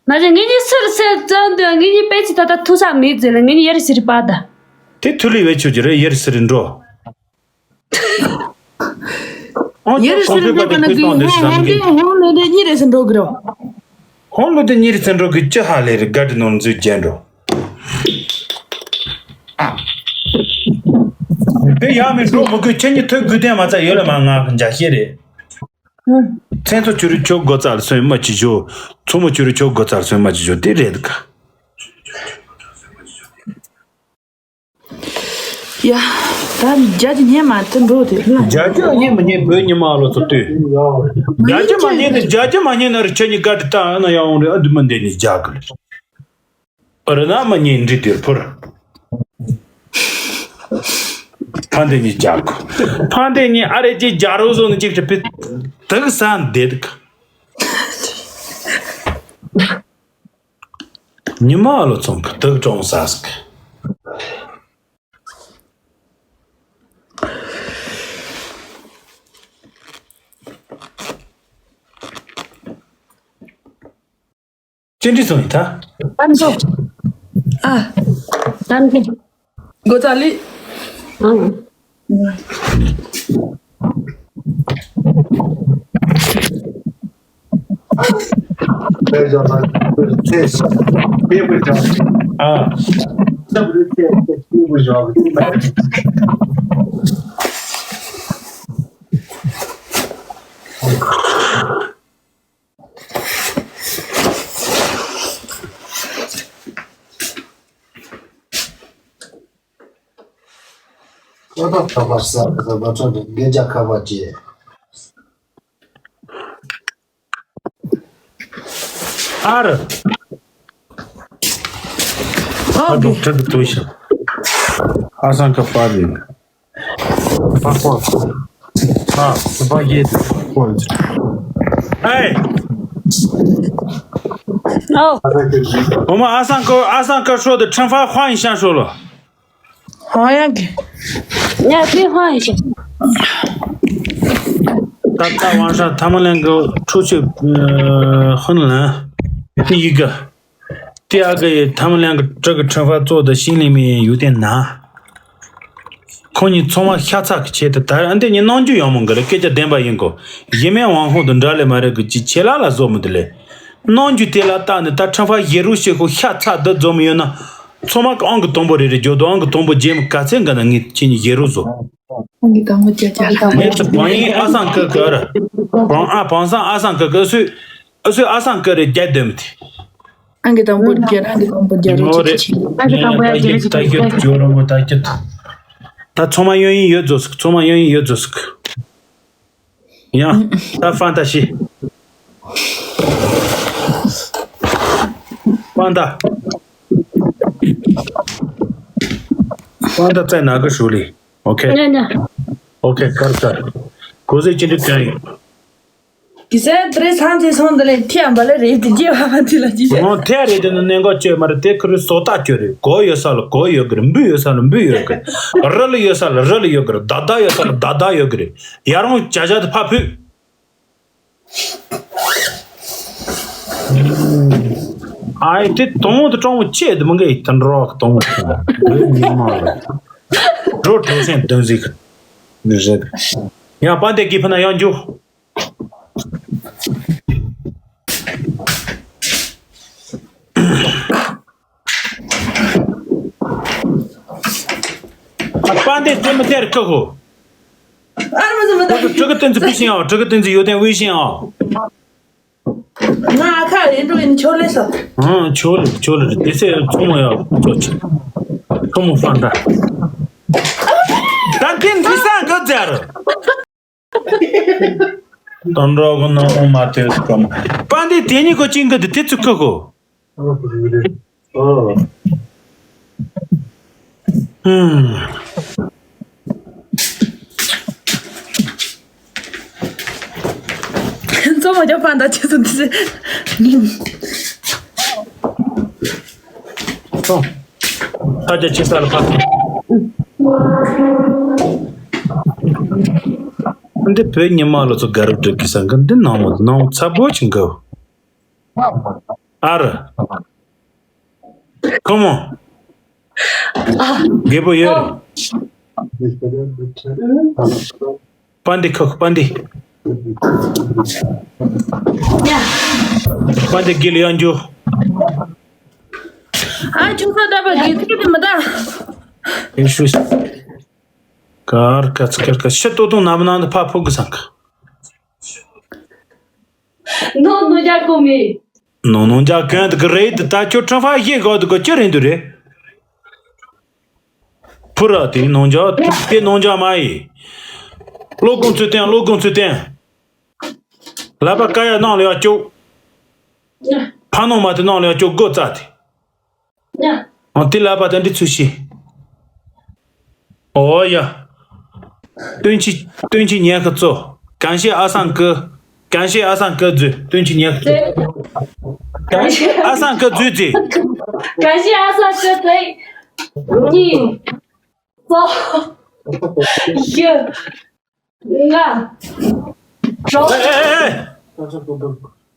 མ་ཟད་ངེད་གཉིས་སུར་སེ་བཙོན་དུ་ངེད་གཉིས་པེ་ཙི་ད་ད་ཐུག་ས་མེད་ཟེར་ལ་ངེད་གཉིས་ཡར་སི་རི་པ་ད། དེ་ཐུ་ལི་བས་ཆོད་ཀྱི་རེད། ཡར་སི་རི་འགྲོ། ཨོ་ཡར་སི་རི་འགྲོ་གི་ན་གི་ཧོང་ཧོང་ལེ་དེ་གཉིས་རེ་སི་འགྲོ་གི་རོ། ཧོང་ལེ་དེ་གཉིས་རེ་སི་འགྲོ་གི་ཅི་ཧ་ལེ་རི་ག་དི་ནོར་འཛུལ་རྒྱན་འགྲོ། དེ་ཡང་མི་འགྲོ་མི་དགོས། ཁྱེད་གཉིས་ཐོས་དགོས་དོན་མ་ཚ་ཡོད་ལ་མ་ང་གི་འཇའ་ཤེས་རེད། མཚན་ཚོ་བཅུ་རུ་ཆོག་སྒོ་རྩར་སོན་མ་ཅི་ཞོ། མཚོ་མོ་བཅུ་རུ་ཆོག་སྒོ་རྩར་སོན་མ་ཅི་ཞོ་དེ་རེད་ག། ཡ། ད་རྒྱ་ཅི་ཉན་མ་ཐུ་འགྲོ་དེ་ལ། རྒྱ་ཅི་ཉན་མི་ཉན་བོད་ཉི་མ་ལོ་ཚོ་ལྟོས། རྒྱ་ཅི་མ་ཉན་ནི་རྒྱ་ཅི་མ་ཉན་ན་རི་ཆ་ཉི་ག་དི་ཏང་ན་ཡང་རི་ཨ་དུ་མ་འདི་ཉི་རྒྱ་གི་ལ། ཨ་རི་ན་མ་ཉན་འདྲི་དེར་ཕུར། ཕ་འདི་ཉི་རྒྱ་གི། ཕ་འདི་ཉི་ཨ་རི་ཅི་རྒྱ་རོ་བཟོ་ནི་ཅིག་ཏུ་ཕི། དག་ས་འདེད་གི། ཉི་མ་ལོ་ཚོང་གི་དུག་གྲོང་ས་སྐ། ཅི་འདྲི་སོང་ཡིན་ད། ཨ་མཚོ། ཨ། ཨ་མཚོ། གོ་ཚ་ལི། ཨང་། ཨ། ཁོ་ཐག་ཐག་པ་ས་ཁ་ས་བ་ཚོ་དེ་གན་ཇ་ཁ་བ་ཅེ། ཨ་ར། ཨ་འདུག་ཁྲི་གི་ཐུག་ཤིང་། ཨ་སང་ཁ་པ་རེད། པ་པོ། ཨ། པ་ཡེ་པོ། ཨེ། ཨོ། འོ་མ་ཨ་སང་ཁ་ཨ་སང་ཁ་ཧྲོ་དེ་ཁྲང་ཧྥ་ཧྭ་ཡིན་ཤང་ཧྲོ་ལོ། ཧྭ་ཡང་གི། ཉ་ཁྲི་ཧྭ་ཡིན་ཤང་། ད་ད་ཝང་ཧྲ་ཐ་མ་ལན་གི་ཁྲུ་ཆུ་ཧུན་ལན། ཡི་ག་ཏི་ཨ་གི་ཐ་མ་ལན་གི་ཀྲི་གི་ཁྲི་ཧྥ་ཙོ་དེ་ཤིང་ལི་མི་ཡུ་ཏེ་ན། ཁོ་གཉིས་ཚང་མ་ཤ་ཚ་གི་ཆེད་དུ་ད་ཨ་འདི་གཉིས་ནམ་རྒྱུན་ཡག་མོ་འགི་རེད། སྐད་ཆ་བདེན་པ་ཡིན་གོ། ཡེ་མེན་ཝང་ཧོ་དུ་འདྲ་ལེ་མ་རེད་གི་ཅི་ཆེ་ལ་ལ་བཟོ་མི་འདི་ལེ། ནམ་རྒྱུན་དེ་ལ་བལྟ་ནི་ད་ཁྲང་ཧྥ་ཡེ་རུ་ཤེ་ཁོ་ཤ་ཚ་འདི་བཟོ་མི་ཡོད་ན། ཚང་མ་གི་ཨང་གི་དང་པོ་རེ་རེ་འཇོག་དོ། ཨང་གི་དང་པོ་རྗེས་མི་ག་ཚད་འགི་ན་ངས་ཁྱེད་གཉིས་ཡེ་རུ་བཟོ། ཨང་གི་དང་པོ་རྒྱ་རྒྱ་ལ། ངས་ཚོ་བང་ཡིན་ཨ་སང་ཀི་ཀི་ཨ་ར། བང་ཨ་བང་སང་ཨ་སང་ཀི་ཀི་སུས། ཨ་སུས་ཨ་སང་ཀི་རེ་རྒྱ་དེམ་དེ། ཨང་གི་དང་པོ་རྒྱ་རང་གི་དང་པོ་རྒྱ་རུ་ངོ་རེ། ཅི་ཅི། ཨང་གི་དང་པོ་ཡ་རྒྱ་རུ་ཅི་ད་ཁྱོད་ཅི་ཇོ་རོ་མོ་ད་ཁྱོད། ད་ཚང་མ་ཡོང་ཡིན་ཡོད་བཟོ་ཟིག་ཚང་མ་ཡོང་ཡིན་ཡོད་བཟོ་ཟིག་ཡང་ད་ཧྥན་ཏ་ཤི། ཧྥན་ཏ། ཧྥན་ཏ་ཙེ་ན་གི་ཧྲུ་ལི། ཨོ་ཁེ། ཉ་ཉ། ཨོ་ཁེ་ཀར་ཀར། གོ་ཟེ་ཅི་འདྲི་གང་ཡིན། གི་སེ་དྲི་སང་ཅི་སོང་དེ་ལས་ཐི་ཨམ་པ་ལས་རེད་དེ་རྗེས་བ་བ་དེ་ལ་ཅི་བྱེད། ཨོ་ཐེ་རེད་དེ་ནི་གནད་འགག་བཅོས་མ་རེད་དེ་ཁུ་རུ་སོ་ཏ་བཅོས་རེད། གོ་ཡོད་ས་ལ་གོ་ཡོད་གི་རེད། འབུ་ཡོད་ས་ལ་འབུ་ཡོད་གི་རེད། རི་ལ་ཡོད་ས་ལ་རི་ལ་ཡོད་གི་རེད། ད་ད་ཡོད་ས་ལ་ད་ད་ཡོད་གི་རེད། ཡ་རང་བྱ་བྱ་དེ་ཕ་ཕུད། ཨའི་དེ་དོང་དུ་གྲོང་བོ་ཆེ་དུ་མི་འགའི་དུ་འགྲོ་གི་དོང་བོ་ཆེ་ན་འགྲོ་ཉི་མ་ལ་འགྲོ་གྲོ་སེང་དོན་ཟིག་ནི་རེད། ཡང་པ་འདི་གི་ཕ་ན་ཡང་འཇུ། པ་འདི་དེ་མི་དེར་ཁུ་ཁུ། ཨ་མ་ཟི་མ་ད། ཁོ་ཚོ་ཕྲུ་གུ་བསྟན་འཛིན་པི་ཤིང་ཨ། ཕྲུ་གུ་བསྟན་འཛིན་ཡོད་དན་དབུས་ཤིང་ཨ། ང་ཁ་ཡིན་འགྲོ་ཡིན་ཆོ་ལེ་ས། ཨང་ཆོ་ལེ་ཆོ་ལེ་རེད། དེ་ཚེ་ཚོ་མོ་ཡ་ཚོ་ཆེ། ཁོ་མོ་ཧྥན་ཏ། ད་ཕིན་དི་ས་ག་ཛར། དོན་གྲོགས་ཀྱི་ནང་མ་ཐེ་ཀམ། པ་འདི་དེ་གཉིས་ཀོ་ཅིང་གི་འདི་དེ་ཚུ་ཁུ་ཁུ། ཚོ་མ་རྒྱབ་པ་འདྲ་ཆེ་སོང་དེ། ཚོ། ད་རྒྱ་ཆེ་ས་ལ་ཕ། འདི་བོད་ཉི་མ་ལོ་ཚོ་དགའ་རབ་འགྲིག་གི་ས་འགི་འདི་ནང་མོ་ནང་ཚ་པོ་ཆེ་འགི། ཨ་ར། ཁོ་མོ། རྒད་པོ་ཡོད་རེད། པ་འདི་ཁག་པ་འདི། པ་འདི་དགེ་ལ་ཡང་འཇུ། ཨ་ཆུང་ས་ལྟ་བ་དགེ་ཚིག་དེ་མི་ལྟ། ཨེ་ཤུ། ཀར་ཀ་ཚ་ཀར་ཀ་ཤི་ཏོ་ཏོ་ནམ་ནང་དུ་ཕ་ཕུག་གི་སང་ཀ། ནོ་ནོ་ཇ་ཀོ་མི། ནོ་ནོ་ཇ་གན་དུ་གི་རེད་དུ་ད་ཁྱོད་ཁྲང་ཧྥ་ཡེ་གོ་དུ་གོ་ཅི་རེད་དུ་རེད། ཕུ་ར་དེ་ནོ་ཇ་དེ་ནོ་ཇ་མ་ཡི། བློ་ཀུན་ཚུལ་བསྟན་བློ་ཀུན་ཚུལ་བསྟན། ལ་པ་ཀ་ཡ་ནང་ལ་ཡ་ཅོ། ཕ་ནང་མ་དེ་ནང་ལ་ཡ་ཅོ་སྒོ་རྩ་དེ། ཨང་དེ་ལ་པ་དེ་འདྲི་ཚུལ་ཤི། ཨོ་ཡ། སྟོན་ཆི་སྟོན་ཆི་ཉལ་ཁ་ཚོ། གང་ཤེས་ཨ་སང་ཀི། གང་ཤེས་ཨ་སང་ཀི་རྫུས་སྟོན་ཆི་ཉལ་ཁ་ཚོ། གང་ཤེས་ཨ་སང་ཀི་རྫུས་ཚེ། གང་ཤེས་ཨ་སང་ཀི་ཚེ། གཉིས། གསུམ། བཞི། ལྔ། དྲུག་ཨེ་ཨེ་ཨེ།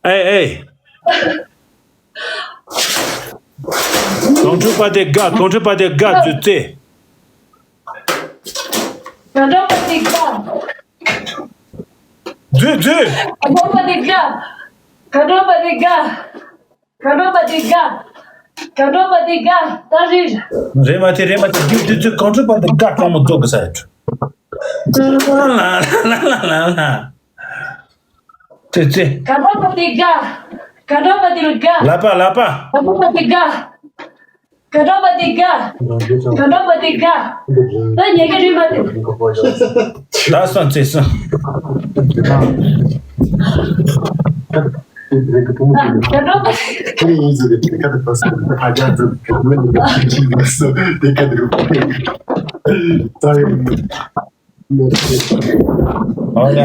ཨེ་ཨེ། གངས་ཁྲོད་པ་དེ་དགའ། གངས་ཁྲོད་པ་དེ་དགའ་མཛོད་རྩེ། གངས་ཁྲོད་པ་དེ་དགའ། མཛོད་མཛོད། གངས་ཁྲོད་པ་དེ་དགའ། གངས་ཁྲོད་པ་དེ་དགའ། གངས་ཁྲོད་པ་དེ་དགའ། གངས་ཁྲོད་པ་དེ་དགའ། ད་རེད། རེད་མ་དེ་རེད་མ་དེ་དུས་དུས་དུས་གངས་ཁྲོད་པ་དེ་དགའ། གྲོགས་མོ་རྫོགས་གི་ས་ཡ་ཁྲོད། ལ་ལ་ལ་ལ་ལ། ཙི་ཙི། གངས་ཁྲོད་པ་དེ་དགའ། གངས་ཁྲོད་པ་དེ་དགའ། ལག་པ་ལག་པ། གངས་ཁྲོད་པ་དེ་དགའ། གངས་ཁྲོད་པ་དེ་དགའ། གངས་ཁྲོད་པ་དེ་དགའ། ད་ཉལ་གི་རེད་མ་དེ། ད་སོང་ཙི་སོང་། གངས་ཁྲོད་པ། ཨོ་ཡ།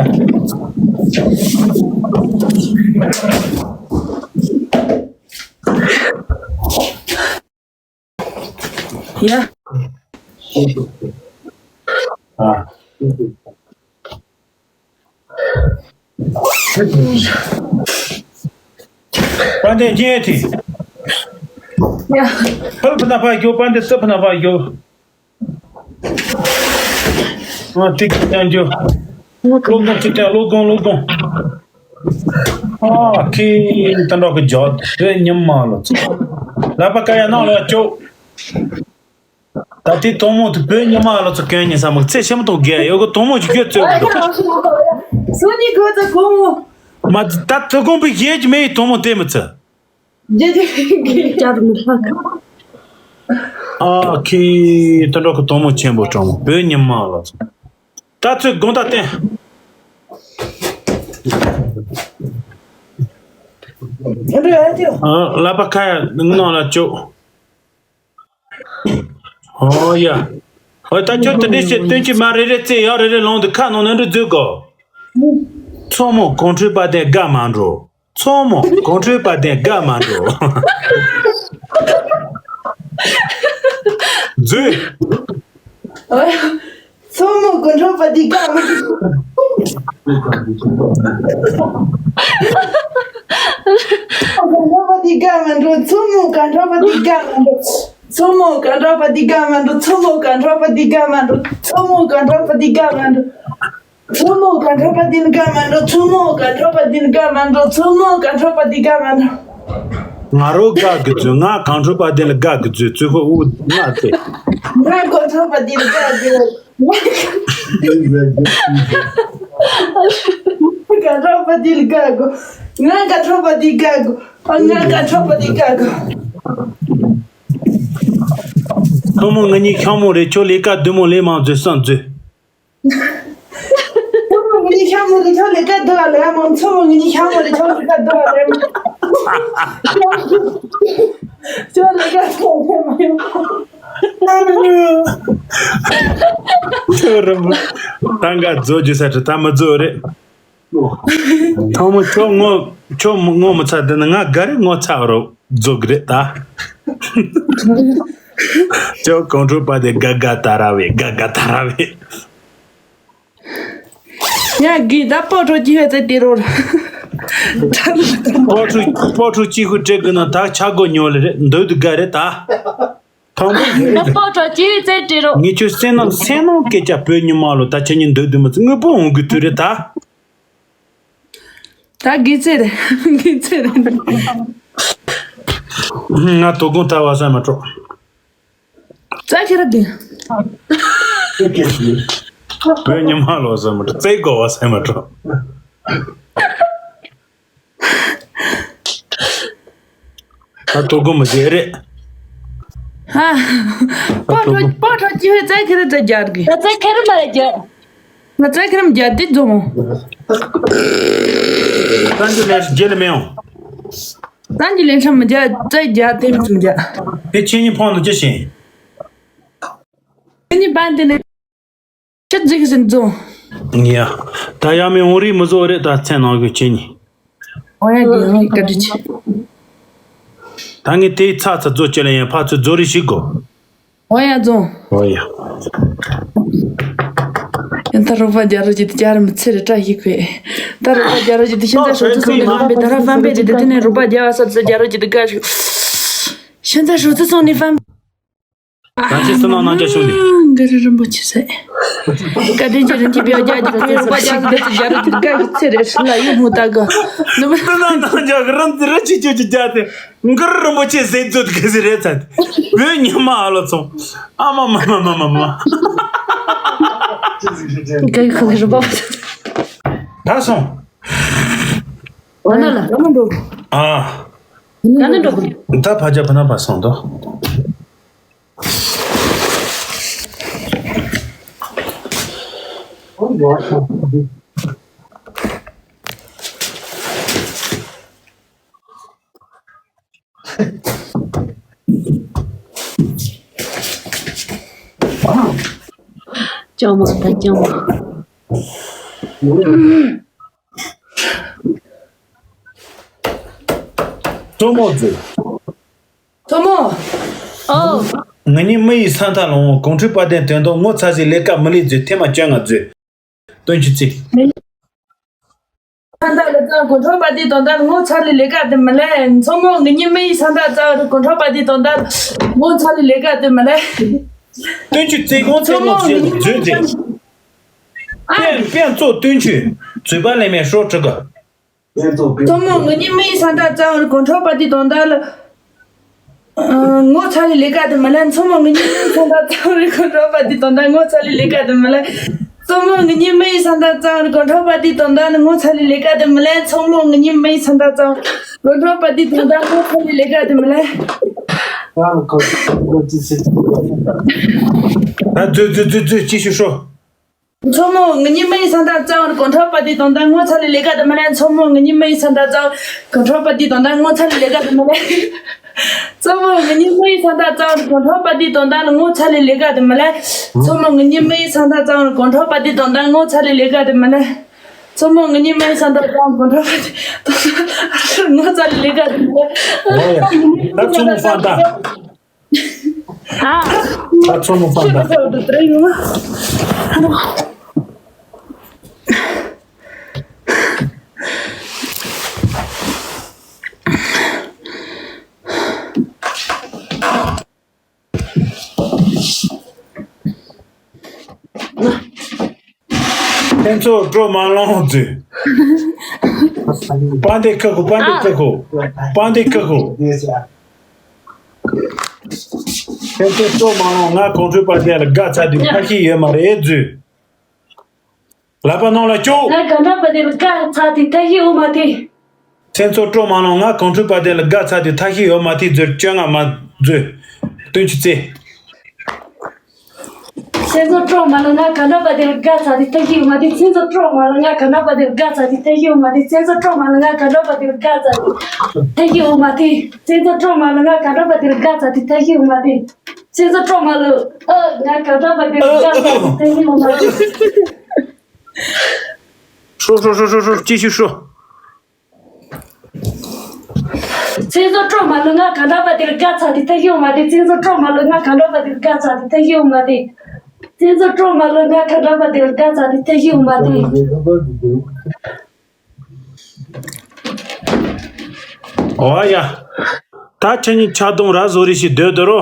ཡ། ཨ། པ་འདི་རྒྱན་དེ། ཡ། ཕལ་ཕུ་ན་ཕ་རྒྱོ། པ་འདི་སི་ཕུ་ན་ཕ་རྒྱོ། ཨ་ཏིག་ཀྱང་རྒྱོ། བློ་སྒོང་ཅི་ཀྱང་བློ་སྒོང་བློ་སྒོང་། ཨ་ཁི་ཏན་ཏོག་གི་རྒྱོ་དེ་ཉི་མ་ལོ་ཚོ། ལག་པ་ཀ་ཡ་ནང་ལ་ཅོ། ད་དེ་དོང་མོ་དེ་བོད་ཉི་མ་ལོ་ཚོ་གན་ཉི་ས་མ་ཚེ་ཤེས་མ་ཐོག་གེ་ཡོད་གི། དོང་མོ་ཅིག་ཁྱོད་ཚོད་གི་འདུག་སུ་ནི་གོ་ཚ་གོ་མོ། མ་ད་ཐུ་གོང་པའི་གཞས་ཀྱི་མེ་ཡི་དོང་མོ་དེ་མི་ཚེ། རྒྱ་རྒྱ་རྒྱ་རུ་མི་ལྷག་ཨ་ཁི་ཏན་ཏོག་གི་དོང་མོ་ཆེན་པོ་སྤྲང་མོ་བོད་ཉི་མ་ལོ་ཚོ། ད་ཚོད་དགོང་ད་བསྟན། ཨ་ལག་པ་ཁ་ཡ་ནང་ལ་ཅོ། ཨོ་ཡ། ཨོ་ད་ཁྱོད་དེ་འདྲས་བྱེད་སྟོན་གྱི་མ་རེ་རེ་རྩེ་ཡག་རེ་རེ་ལོང་དུ་ཁ་ནང་ནས་འདྲི་འཛུལ་གོ། མཚོ་མོ་གངས་ཁྲོད་པ་དེ་དགའ་མ་འགྲོ། མཚོ་མོ་གངས་ཁྲོད་པ་དེ་དགའ་མ་འགྲོ། འཛུལ། ཨོ་ཡ། མཚོ་མོ་གངས་ཁྲོད་པ་འདི་དགའ་མ་འགྲོ། གངས་ཁྲོད་པ་འདི་དགའ་མ་འགྲོ། མཚོ་མོ་གངས་ཁྲོད་པ་འདི་དགའ་མ་འགྲོ། མཚོ་མོ་གངས་ཁྲོད་པ་འདི་དགའ་མ་འགྲོ། མཚོ་མོ་གངས་ཁྲོད་པ་འདི་དགའ་མ་འགྲོ། མཚོ་མོ་གངས་ཁྲོད་པ་འདི་དགའ་མ་འགྲོ། མཚོ་མོ་གངས་ཁྲོད་པ་འདི་དགའ་མ་འགྲོ། མཚོ་མོ་གངས་ཁྲོད་པ་འདི་དགའ་མ་འགྲོ། མཚོ་མོ་གངས་ཁྲོད་པ་འདི་དགའ་མ་འགྲོ། ང་རོ་དགའ་གི་ཚུལ། ང་གངས་ཁྲོད་པ་དེ་ལ་དགའ་གི་ཚུལ། ཚུལ་ཁོ་ཨུ་ང་སྟེ། ང་གངས་ཁྲོད་པ་དེ་ལ་དགའ་གི། གངས་ཁྲོད་པ་དེ་ལ་དགའ་གི། ང་གངས་ཁྲོད་པ་དེ་དགའ་གི། ཨ་ང་གངས་ཁྲོད་པ་དེ་དགའ་གི། ཁོ་མོ་ང་གཉིས་ཤ་མོ་རེད། ཁྱོད་ལས་ཀ་བདུན་མོ་ལས་མང་བཟོས་སམ་བཟོས། མཚོ་མོ་ངེད་གཉིས་ཤ་མོ་རེད། ཁྱོད་ལས་ཀ་འདུག་ཨ་ལས་མོ། མཚོ་མོ་ངེད་གཉིས་ཤ་མོ་རེད། ཁྱོད་ལས་ཀ་འདུག་ཨ་ལས་མོ། ཁྱོད་ལས་ཀ་འདུག་ཨ་ལས་མོ། ཁྱོད་རི་མོ་ད་འགའ་རྫོགས་རྒྱུ་ས་ཁྲི་ད་མི་རྫོགས་རེད། ཐང་མོ་ཁྱོད་ངོ་ཁྱོད་ངོ་མི་ཚ་དེ་ནི་ང་དགའ་རེད། ངོ་ཚ་རོགས་རྫོགས་རེད་ད། ཁྱོད་གངས་ཁྲོད་པ་དེ་དགའ་དགའ་ད་ར་བས། དགའ་དགའ་ད་ར་བས། ཡ་གི་ད་སྤོ་ཁྲོ་ཅི་ཧེ་ཙེ་ཏི་རོ། སྤོ་ཁྲོ་སྤོ་ཁྲོ་ཅི་ཧུ་སྤྲད་གི་ན་ད་ཆ་གོ་ཉོ་ལེ་རེད། འདོད་དུ་དགའ་རེད་ད། ཐང་པོ་ད་སྤོ་ཁྲོ་ཅི་ཧེ་ཙེ་ཏི་རོ། ངས་ཁྱོད་སེམས་ནང་སེམས་ནང་སྐད་ཆ་བོད་ཉི་མ་ལོ་ད་ཁྱེད་གཉིས་འདོད་དུ་མི་ཚུ་དངོས་པོ་འོང་གི་དུས་རེད་ད། ད་དགེ་ཚེ་རེད། དགེ་ཚེ་རེད། ང་དོ་དགོང་ད་བ་ས་མ་གྲོགས། རྩ་ཁྱེར་དེ། བོད་ཉི་མ་ལོ་ཟེར་མ་འགྲོ། རྩེ་དགོ་བ་ཟེར་མ་འགྲོ། ད་དོ་དགོ་མི་བྱེད་རེད། ཧ། སྤོ་ཁྲོ་སྤོ་ཁྲོ་ཅི་ཧེ་རྩ་ཁྱེར་རྩ་རྒྱག་གི། རྩ་ཁྱེར་མ་རེད་རྒྱག་ང་རྩ་ཁྱེར་མ་རྒྱག་དེ་རྫོང་། ད་འདི་ལས་རྒྱལ་མེ་ཡོང་། ད་འདི་ལས་ཤམ་མ་རྒྱག་རྩ་རྒྱག་དེ་མི་རྒྱག་དེ་ཁྱེད་གཉིས་ཕོན་དུ་ཅི་བྱེད། ཁྱེད་གཉིས་པན་དེ་ནས། ཁྱེད་ཅིག་ཟིན་རྫོང་། ཡ། ད་ཡ་མེ་འོང་རིགས་མི་བཟོ་རེད། ད་ཚེ་ནང་གི་ཁྱེད་གཉིས། འོ་ཡ་གི་ཡང་བཀའ་དྲིན་ཆེ། ད་ངས་དེའི་ཚ་ཚ་རྫོ་ཅི་ལ་ཡན་ཕ་ཚོད་རྫོ་རིགས་ཤིག་གོ། འོ་ཡ་རྫོང་། འོ་ཡ། ཡང་ད་རོགས་པ་རྒྱ་རོགས་ཀྱི་དེ་རྒྱ་རི་མི་ཚེ་རེ་བཀྲ་ཤིས་ཁོས། ད་རོགས་པ་རྒྱ་རོགས་ཀྱི་དེ་ཤིན་ཏུ་ཞོ་ཚོད་ཚོད་ནས་ལོན་པའི་ད་ར་ཕན་པའི་དེ་དེ་ནས་རོགས་པ་རྒྱ་བ་ས་ཚོད་རྒྱ་རོགས་ཀྱི་དེ་དགའ་ཞིག 现在手机送你翻。 ད་ཅི་སུ་ནང་ནང་རྒྱ་ཤོག་ནས། གུ་རུ་རིན་པོ་ཆེ་ཟེར། བཀའ་དྲིན་ཅན་རིན་ཆེན་པའི་རྒྱ་གི་བོད་རོགས་པ་རྒྱ་གི་བདུད་རྩི་རྒྱ་རུ་གི་དགའ་གི་ཚེ་རེ་ཧྲི་ལ་ཡུ་མུ་ད་གི། ནུ་མ། སུ་ནང་ནང་རྒྱ་གི་རིན་ཙི་རི་ཆི་ཆི་ཆི་རྒྱ་དེ། གུ་རུ་རིན་པོ་ཆེ་ཟེར་ཚོད་གི་ཟི་རེ་ཚད། བོད་ཉི་མ་ཨ་ལོ་ཚོང་། ཨ་མ་མ་མ་མ་མ་མ། ག་གི་ཁ་ལ་རུ་བ། ད་སོང་། ཨ་ན་ལ། ཨ། ག་ན་འགྲོ་གི། ད་ཕ་རྒྱ་ཕ་ན་པ་སོང་དོ། ཅོ་མོ་ད་ཅོ་མོ། ཅོ་མོ་ཟེར། ཐོ་མོ། ཨོ། ང་གཉིས་མི་ཡི་ས་མཐའ་ལ་འོང་གོང་ཁྲོས་དཔལ་ལྡན་དོན་དུ་ངོ་ཚ་སའི་ལས་ཀ་མི་ལས་མཛོད་ཐེངས་མ་བཅོ་ལྔ་མཛོད། སྟོན་ཆུ་རྩེ། མི་ཡི་ས་མཐའ་ལ་ཙང་གོང་ཁྲོས་དཔལ་ལྡན་དོན་དུ་ངོ་ཚ་ལས་ལས་ཀ་དེ་མི་ལས་མཚོ་མོ་ང་གཉིས་མི་ཡི་ས་མཐའ་ཙང་གོང་ཁྲོས་དཔལ་ལྡན་དོན་དུ་ངོ་ཚ་ལས་ལས་ཀ་དེ་མི་ལས། སྟོན་ཆུ་རྩེ་གོང་ཚེ་ངོ་ཚེ་མཛོད་དེ། ཨ། པན་པན་གཙོ་སྟོན་ཆུ། མཛོད་པ་ལས་མེད་ཧྲོ་ཁྲི་ག། མཚོ་མོ་ང་གཉིས་མི་ཡི་ས་མཐའ་ཙང་གོང་ཁྲོས་དཔལ་ལྡན་དོན་དུ་ལ། ངོ་ཚ་ལས་ལས་ཀ་དེ་མི་ལས། མཚོ་མོ་ང་གཉིས་མི་ཡི་ས་མཐའ་ཙང་གོང་ཁྲོས་དཔལ་ལྡན་དོན་དུ་ངོ་ཚ་ལས་ལས་ཀ་དེ་མི་ལས། མཚོ་མོ་ང་གཉིས་མི་ཡི་ས་མཐའ་ཙང་གོང་ཁྲོས་དཔལ་ལྡན་དོན་དུ་ངོ་ཚ་ལས་ལས་ཀ་དེ་མི་ལས། མཚོ་མོ་ང་གཉིས་མི་ཡི་ས་མཐའ་ཙང་གོང་ཁྲོས་དཔལ་ལྡན་དོན་དུ་ངོ་ཚ་ལས་ལས་ཀ་དེ་མི་ལས། ད་ཛུ་ཛུ་ཛུ་ཛུ་ཅི་ཞུ་ཧྲོ། མཚོ་མོ་ང་གཉིས་མི་ཡི་ས་མཐའ་ཙང་གོང་ཁྲོས་དཔལ་ལྡན་དོན་དུ་ངོ་ཚ་ལས་ལས་ཀ་དེ་མི་ལས། མཚོ་མོ་ང་གཉིས་མི་ཡི་ས་མཐའ་ཙང་གོང་ཁྲོས་དཔལ་ལྡན་དོན་དུ་ངོ་ཚ་ལས་ལས་ཀ་དེ་མི་ལས། མཚོ་མོ་ང་གཉིས་མི་ཡི་ས་མཐའ་ཙང་གོང་ཁྲོས་དཔལ་ལྡན་དོན་དུ་ངོ་ཚ་ལས་ལས་ཀ་དེ་མི་ལས། མཚོ་མོ་ང་གཉིས་མི་ཡི་ས་མཐའ་ཙང་གོང་ཁྲོས་དཔལ་ལྡན་དོན་དུ་ངོ་ཚ་ལས་ལས་ཀ་དེ་མི་ལས། མཚོ་མོ་ང་གཉིས་མི་ཡི་ས་མཐའ་ཙང་གོང་ཁྲོས་དཔལ་ལྡན་དོན་དུ་ངོ་ཚ་ལས་ལས་ཀ་དེ་མི་ལས། ད་མཚོ་མོ་ཧྥང་ཏ། ཨ། ད་མཚོ་མོ་ཧྥང་ཏ། ཁྱེད་ཚོ་སྤྲོ་མ་ལོང་ཟེར། པ་འདི་ཁ་ཁོ་པ་འདི་ཁ་ཁོ། པ་འདི་ཁ་ཁོ། ཁྱེད་ཚོ་སྤྲོ་མ་ལོང་། ང་གོང་ཁྲོས་དཔལ་ལྡན་ལ་དགའ་ཚར་དུས་ཁ་ཤས་ཡོད་མ་རེད་ཟེར། ལག་པ་ནང་ལ་ཅོག་ང་གང་འདྲ་པ་དེ་ལ་དགའ་ཚར་དུས་ཐ་ཤི་འོ་མ་དེ། ཁྱེད་ཚོ་སྤྲོ་མ་ལོང་། ང་གོང་ཁྲོས་དཔལ་ལྡན་ལ་དགའ་ཚར་དུས་ཐ་ཤི་འོ་མ་དེ་ཟེར་བཅོ་ལྔ་མ་ཟེར། སྟོན་ཆུ་རྩེ། ཁྱེད་ཚོ་སྤྲོ་མ་ལོང་། ང་གང་འདྲ་པ་དེ་ལ་དགའ་ཚར་དུས་ཐ་ཤི་འོ་མ་དེ། ཁྱེད་ཚོ་སྤྲོ་མ་ལོང་། ང་གང་འདྲ་པ་དེ་ལ་དགའ་ཚར་དུས་ཐ་ཤི་འོ་མ་དེ། ཁྱེད་ཚོ་སྤྲོ་མ་ལོང་། ང་གང་འདྲ་པ་དེ་ལ་དགའ་ཚར་དུས་ཐ་ཤི་འོ་མ་དེ། ཁྱེད་ཚོ་སྤྲོ་མ་ལོང་། ང་གང་འདྲ་པ་དེ་ལ་དགའ་ཚར་དུས་ཐ་ཤི་འོ་མ་དེ། ཁྱེད་ཚོ་སྤྲོ་མ་ལོང་། ཨ། ང་གང་འདྲ་པ་དེ་ལ་དགའ་ཚར་དུས་ཐ་ཤི་འོ་མ་དེ། ཧྲོ་ཧྲོ་ཧྲོ་ཧྲོ་ཧྲོ། ཅི་ཞིག་ཧྲོ། ཁྱེད་ཚོ་སྤྲོ་མ་ལོང་། ང་གང་འདྲ་པ་དེ་ལ་དགའ་ཚར་དུས་ཐ་ཤི་འོ་མ་དེ། ཁྱེད་ཚོ་སྤྲོ་མ་ལོང་། ང་གང་འདྲ་པ་དེ་ལ་དགའ་ཚར་དུས་ཐ་ཤི་འོ་མ་དེ། ཁྱེད་ཚོ་སྤྲོ་མ་ལོང་། ང་གང་འདྲ་པ་དེ་ལ་དགའ་ཚར་དུས་ཐ་ཤི་འོ་མ་དེ། ཨོ་ཡ། ད་ཁྱེད་གཉིས་ཆག་སྡང་ར་བཟོ་རེ་ཞིག་སྡོད་སྡོད་རོ།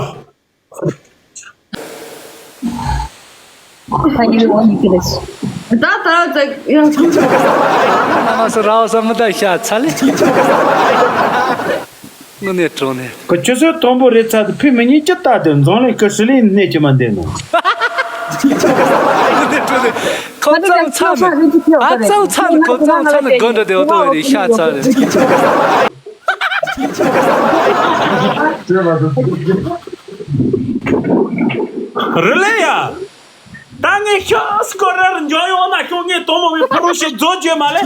ད་ད་ད་ཡང་ཚང་ཚང་། ང་སུ་ར་བ་ས་མི་ད་ཤ་ཚ་ལེ། དངོས་གནས་དྲང་གནས། ཁོ་ཆུ་ཚོད་དང་པོ་རེད་ཚར་དུས་ཕི་མི་གཉིས་ཀྱི་ལྟ་དུས་འཛམ་གླིང་ཁུ་ཧྲི་ལིའི་གནས་ཀྱི་མ་འདས་ནོ། དངོས་གནས་དྲང་གནས། ཁོ་ཚང་ཚང་ནི། ཨ་ཚང་ཚང་ནི། ཁོ་ཚང་ཚང་ནི་དགོན་འགྲོ་དེ་འོ་དོ་རེད། ཤ་ཚ་རེད། རི་ལེ་ཡ། ད་ངས་ཤོག་སྐོར་རར་འཇོག་ཡོང་ན་ཤོག་ངས་དོ་མོ་བའི་ཕུ་རུ་ཞིག་རྫོགས་བྱོས་མ་ལེ།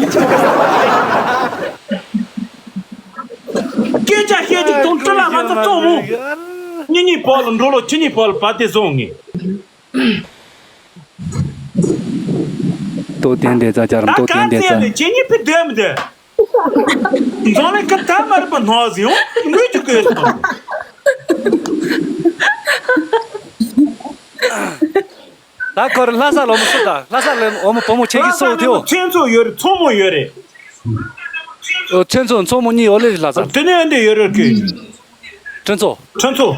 སྐད་ཆ་བཤད་ཅིག་དང་སྤྲི་ལ་ང་ཚོ་གཏོང་མོ། གཉིས་གཉིས་བོ་ལ་འགྲོ་ལོ། ཁྱེད་གཉིས་བོ་ལ་བ་དེ་བཟུང་ངས། ཏོ་ཏན་ཏན་ཙ་ཅར་ཏོ་ཏན་ཏན་ཙ། ད་ག་ཚད་ནས་ཁྱེད་གཉིས་ཕི་སྡོད་མི་སྡོད། འཛམ་གླིང་ཁ་ད་མ་རིག་པ་ནོར་ཟིན་ཡོང་འགུལ་གྱི་དགོས་སོང་། ད་ཁོ་ར་ལྷ་ས་ལོ་མོ་སུ་ད་ལྷ་ས་ལོ་མོ་བུ་མོ་ཁྱེད་ཀྱི་སོ་ཐེའོ། ཚེ་མཚོ་ཡོད་རེད། མཚོ་མོ་ཡོད་རེད། ཨོ་ཚེ་མཚོ་མཚོ་མོ་གཉིས་ཡོད་ལེ་རེད་ལྷ་ས། དེ་ནས་འདི་ཡོད་རེད་ཀི། ཁྲིན་ཚོ། ཁྲིན་ཚོ།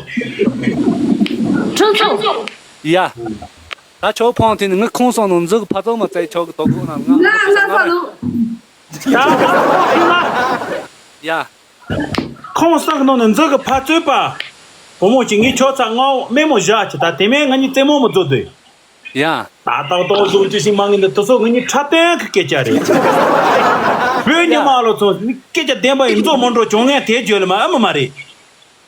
ཁྲིན་ཚོ། ཡ། ད་ཆོག་ཕོང་དེ་ནི་ངའི་ཁོང་སོང་ནང་འཛུགས་ཕ་ཚོ་མ་བཙལ་ཆོག་གི་དོག་གོ་ན་ང་ང་ང་ང་རེད། ད་ད་ཁོང་ཁྱིམ་ན། ཡ། ཁོང་སང་གི་ནང་ནས་འཛུགས་གི་ཕ་ཚོད་པ། བུ་མོ་གཅིག་ངའི་ཆོག་ཚ་ངའོ་སྨན་མོ་བཞག་ཅི་ད་དེ་མིན་ང་གཉིས་རྩེད་མོ་མི་རྫོགས་དུས། ཡ། ད་ཏག་ཏག་བཟོ་ཅི་ཞིག་མ་ངེས་འདི་དུ་སོ་ང་གཉིས་འཁྲབ་སྟོན་གི་སྐད་ཆ་རེད། བོད་ཉི་མ་ལོ་ཚོ་སྐད་ཆ་བདེན་པ་ཡིན་མཚོ་མོ་འགྲོ་བྱུང་ངས་དེ་བརྗོད་ལ་མ་ཨ་མ་མ་རེད།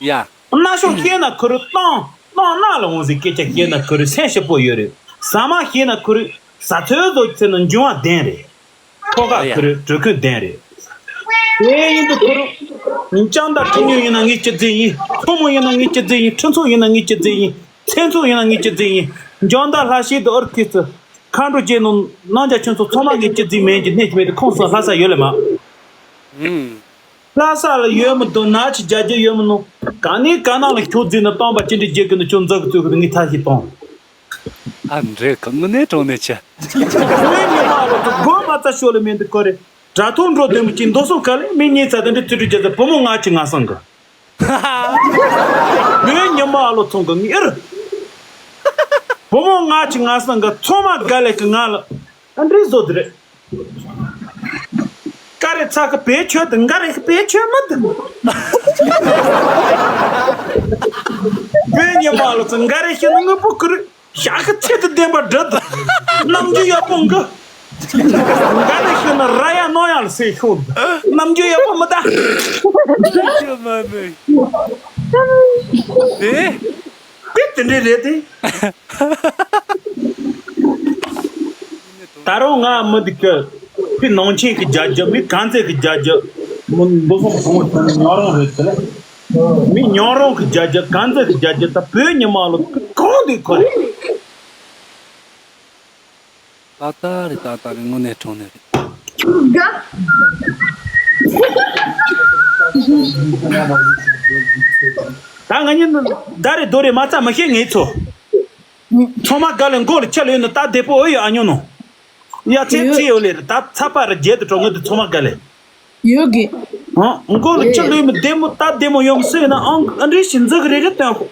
ཡ། རྣ་ཤོག་ཤེས་ན་ཁུ་རུ་བཏང་བཏང་ན་ལ་འོང་ཟིག་སྐད་ཆ་ཤེས་ན་ཁུ་རུ་སེམས་ཞིབ་པོ་ཡོད་རེད། ཟ་མ་ཤེས་ན་ཁུ་རུ་ཟ་ཚོད་བཟོ་ཚེ་ན་འབྱུང་བ་ལྡན་རེད། ཁོ་ག་ཁུ་རུ་གྲོས་ཁུལ་ལྡན་རེད། དེ་ཡིན་དུ་ཁུ་རུ། ལྕང་དང་ཁྲི་ཉུ་ཡིན་ན་ངའི་སྐྱི་རྫས་ཡིན། ཁོ་མོ་ཡིན་ན་ངའི་སྐྱི་རྫས་ཡིན། ཁྲི་ཚོ་ཡིན་ན་ངའི་སྐྱི་རྫས་ཡིན། ཚེ་ཚོ་ཡིན་ན་ངའི་སྐྱི་རྫས་ཡིན། འཇང་དང་ལྷ་ཤེས་དུ་ཨར་ཁི་ཚུ། མཁའ་འགྲོ་རྗེ་ནོ་རྣམ་རྒྱལ་ཁྱོད་ཚོ་ཚང་མ་ངའི་སྐྱི་རྫས་མིན་གྱི་གནས་ཀྱི་མེད་དུ་ཁོང་སོང་ལྷ་ས་ཡོད་ལེ་མ། ཨུམ། ལྷ་ས་ལ་ཡོད་མི་འདུག་ན་ཅི་རྒྱ་རྒྱ་ཡོད་མི་ནོ། ག་ནས་ག་ནང་ལ་ཁྱོད་རྫས་ནི་བཏང་པ་ཅི་འདྲ་རྒྱལ་གི་ནི་ཁྱོད་འཛག་གི་བཙོས་གི་ངའི་ཐ་ཞིག་བཏང་། ཨ་འདྲེ་གང་ནས་གྲོང་ནས་ཆེ། ཁོའི་ཉི་མ་ལོ་ཚོ་སྒོ་མ་རྩ་ཤོ་ལ་མེད་འདུག་གོ་རེ། དྲ་ཐོག་འགྲོ་དོན་མི་གཅིག་མདོ་སོང་ག་ལེ་མི་གཉིས་ཚ་དེ་འདྲ་ཚུལ་ཁྲིམས་རྒྱལ་ཚ་བུ་མོ་ང་ཅི་ང་སང་གི། ཁོའི་ཉི་མ་ལོ་ཚོང་གི་ངེར། བུ་མོ་ང་ཅི་ང་སང་གི་ཚོ་མ་ག་ལེ་གི་ང་ལ་ཨ་འདྲེ་བཟོ་དེ་རེད། ཀ་རེ་ཚ་གི་བེད་ཆོད་དུ་འགའ་རེ་གི་བེད་ཆོད་མི་འདུག་བོད་ཉི་མ་ལོ་ཚོ་འགའ་རེ་ཤི་ནི་དངོས་པོ་ཁུར་ཞག་གི་ཚེ་དུ་བདེན་པ་འདྲི་དུ་རྣམ་འགྱུར་ཡག་པོ་འགི་འགའ་རེ་ཤི་ནི་ར་ཡ་ནོ་ཡ་ལ་སེ་ཤོག་འདུག་རྣམ་འགྱུར་ཡག་པོ་མི་ད། ཅི་མ་ནི། དེ། དེ་དེ་འདྲས་རེད་དེ། ད་རུང་ང་མི་འདི་གི་ཕི་ནང་ཆེན་གི་རྒྱ་རྒྱ་མི་གང་ཚད་གི་རྒྱ་རྒྱ་མི་འདུག་སོང་སོང་བ་ཉོ་རང་རེད་དེ་ལ་མི་ཉོ་རང་གི་རྒྱ་རྒྱ་གང་ཚད་གི་རྒྱ་རྒྱ་ད་བོད་ཉི་མ་ལོ་གང་འདི་ཁོ་རེད། ཏག་ཏག་རེད། ཏག་ཏག་རེད། དངོས་གནས་དྲང་གནས་རེད། ད་ང་གཉིས་ད་རེ་རྡོ་རེ་མ་རྩ་མ་ཤེས་ངེས་ཚོ། ཚང་མ་དགའ་ལས་མགོ་ལ་ཁྱི་ལོས་ནི་ད་བདེ་པོ་ཨོ་ཡོད་ཨ་ཉོ་ནོ། ཡ་ཚེ་ཚེ་ཡོད་ལེ་རེད། ད་ཚ་པ་རེ་རྒྱལ་དུ་གྲོགས་ངོས་དུ་ཚང་མ་དགའ་ལས། ཡོད་གི། ཨང་། མགོ་ལ་ཁྱི་ལོས་མི་བདེ་མོ་ད་བདེ་མོ་ཡོང་སྲིད་ན་ཨང་ཨ་འདྲི་ཞིག་འཛུགས་རེ་རེ་སྟོན་ཧོ།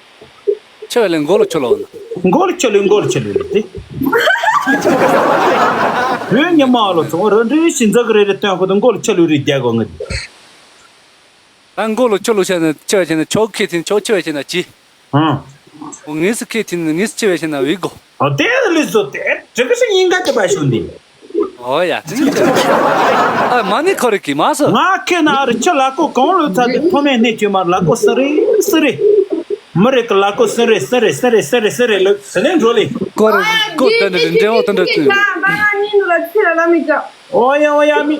ཆེ་བ་ལས་མགོ་ལ་ཆུ་ལོག་ན། མགོ་ལ་ཆུ་ལོག་མགོ་ལ་ཆུ་ལོག་ལ་དེ། བོད་ཉི་མ་ལོ་ཚོ་ར་འདྲི་ཞིག་འཛུགས་རེ་རེ་སྟོན་ཧོ་དང་མགོ་ལ་ཆུ་ལོག་རེ་རྒྱག་གོ་ངེས། ད་མགོ་ལ་ཆུ་ལོག་བྱས་ན་ཆེ་བ་བྱས་ན་ཆོག་ཁེ་ཐིན་ཆོག་ཆེ་བ་བྱས་ན་ཅི། ཨང་། འོ་ངེས་སུ་ཁེ་ཐིན་ངེས་སུ་ཆེ་བ་བྱས་ན་བི་གོ། ཨོ་དེ་ལུས་སོ་དེ་དྲི་གི་ཞིག་ཡིན་ག་དེ་པ་ཞུ་འདི། ཨོ་ཡ་དེ་ནི་ཆེ། ཨ་མ་ནི་ཁོ་རེ་གི་མ་སོ། ང་ཁེ་ན་ཨ་རི་ཆུ་ལ་ཀོ་གང་ལོས་ཚ་དེ་ཐོ་མེད་ནས་ཆུ་མ་ལ་ཀོ་སི་རི་སི་རི། མི་རེ་གི་ལ་ཀོ་སི་རི་སི་རི་སི་རི་སི་རི་སི་རི་ལོས་སི་ལེན་འགྲོ་ལེ། ཀོ་རེ་ཀོ་དེ་འདྲ་འདྲེ་འོ་དེ་འདྲ་དེ། ཨོ་ཡ་ཨོ་ཡ་མི།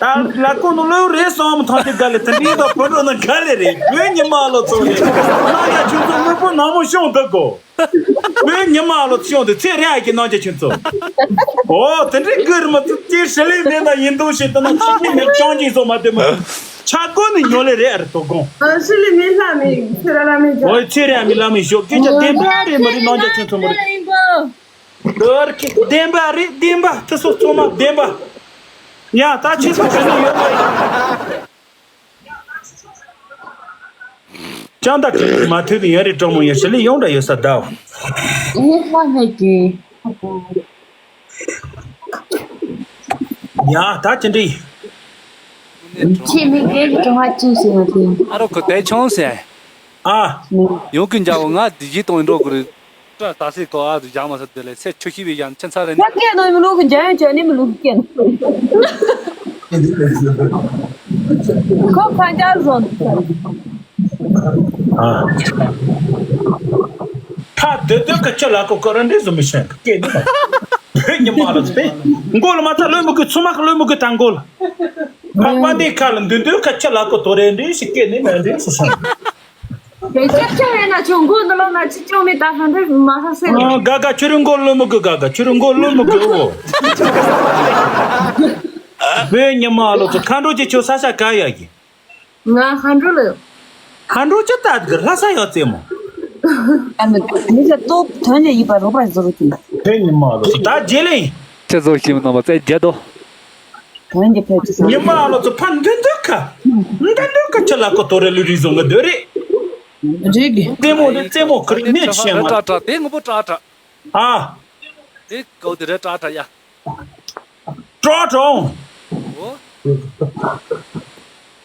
ད་ལ་ཀོ་ནོ་ལོས་རེ་སོང་མ་ཐོང་དེ་ག་ལེ་དེ་འདྲི་དང་བུ་འགྲོ་ན་ག་ལེ་རེད། བོད་ཉི་མ་ལོ་ཚོ་རེད། ནང་ཡ་ཆུ་ཚོ་དངོས་པོ་ནང་མོ་ཤོང་འདུག་གོ། བོད་ཉི་མ་ལོ་ཤོང་དུ་ཚེ་རེ་ཨ་ཀྱི་ནང་གི་ཆུ་ཚོ། ཨོ་དེ་འདྲི་གི་རི་མ་ཚོ་ཅི་ཧྲི་ལི་མེད་ན་ཡིན་དུ་ཞེས་དུ་ན་ཆི་ནི་མེད་ཅང་ཅིག་སོ་མ་དེ་མ། ཆ་གོ་ནི་ཉོ་ལེ་རེ་ཨ་རི་དོ་དགོང་། ཧྲི་ལི་མེད་ལྷ་མེད་ཚེ་ར་ལ་མེད་ཀྱང་། ཨོ་ཚེ་རེ་ཨ་མི་ལ་མི་ཤོག་སྐད་ཆ་བདེན་པ་རེད། མ་རེད་ནང་གི་ཆུ་ཚོ་མ་རེད། ཡིན་པ། བདེན་པ་རེད་བདེན་པ་དེ་སོ་ཚོ་མ་བདེན་པ། ཡ་ད་ཆི་ཚོ་ཞི་ལི་ཡོད་མ་རེད། ཅང་ད་མ་ཐུབ་ཡ་རེ་གྲོགས་མོ་ཡ་ཧྲི་ལི་ཡོང་འདྲ་ཡོད་ས་ད། ངས་ཧ་ཧེ་གི། ཡ་ད་ཅི་འདྲི། ཁྱེད་མི་སྒེར་གྱི་ཀྲུང་ཧྭ་ཅི་ཟེར་བ་དེ། ཨ་རོ་ཁོ་དེ་ཆུང་ཟེར། ཨ། ཡོང་གི་འཇའ་བོ་ང་དེ་བཞི་གཏོང་འགྲོ་དགོས་རེད། ད་ད་སྲིད་ཁོ་ཨ་དུ་བཞག་མ་ཟེར་དེ་ལས་ཚེ་ཆུ་ཤི་བའི་ཡང་ཁྱེད་ཚ་རེ་ནི། ཡང་སྐད་ནང་མི་ལུག་གི་འཇའ་ཡང་བྱས་ནི་མི་ལུག་གི་སྐད་ནང་། ཁོ་ཁ་འཇའ་བཟོ་འདུག་ཨ། ཕ་དེ་དོན་ག་ཅི་ལ་ཁོ་ཁོ་རང་འདྲེ་བཟོ་མི་ཤེས་སྐད་འདི་ལ། བོད་ཉི་མ་ལ་ཚེ་མགོ་ལ་མ་ཚ་ལོས་མི་དགོས་ཚུ་མ་ཁ་ལོས་མི་དགོས་ད་མགོ་ལ། ཕ་པ་འདི་ཁ་ལ་འདུན་འདུན་ག་ཅི་ལ་ཁོ་དོ་རེ་འདྲེ་ཞིག་སྐད་ནི་མེད་འདྲེ་སུ་སོང་། དེ་ཅག་ཅག་ཡིན་ན་ཆུ་མགོ་འདི་ལོ་ན་ཅི་ཅང་མེད་ད་ཧ་འདྲེ་མ་ཧ་སེ། ཨ་ག་ག་ཁྱོད་རང་མགོ་ལོས་མི་དགོས་ག་ག་ཁྱོད་རང་མགོ་ལོས་མི་དགོས་འོ། བོད་ཉི་མ་ལོ་ཚོ་མཁའ་འགྲོ་ཅི་ཆོ་ས་ས་ག་ཡ་གི། ང་ཧན་འགྲོ་ལ་ཡོད། ཧན་འགྲོ་ཅི་ལྟ་གི་ལྷ་ས་ཡོད་ཙེ་མོ། ཨ་ནི་མི་ཚེ་ལྟོ་དོན་ལས་ཡིད་པ་རོགས་པ་བཟོ་རུ་ཀྱིན། ཕན་ཉི་མ་ལོ་ད་རྗེས་ལེ་ཡིན། ཁྱེད་ཚོ་ཤིམ་ནང་པ་ཚེ་རྒྱལ་དོ། དོན་གྱི་ཕལ་ཆེར་ཉི་མ་ལོ་ཚོ་ཕ་འདུན་འདུན་ཁ། འདུན་འདུན་ཁ་ཆི་ལ་ཀོ་ཏོ་རེ་ལུ་རི་བཟོ་ང་འདོད་རེད། རེད་གི། རྩེད་མོ་དེ་རྩེད་མོ་ཁུར་ནས་ཤེས་མ། ཏྲ་ཏྲ་དེ་ངོ་པོ་ཏྲ་ཏྲ། ཨ། དེ་གོ་དེ་རེད་ཏྲ་ཏྲ་ཡ། ཏྲ་ཏྲ་འོང་།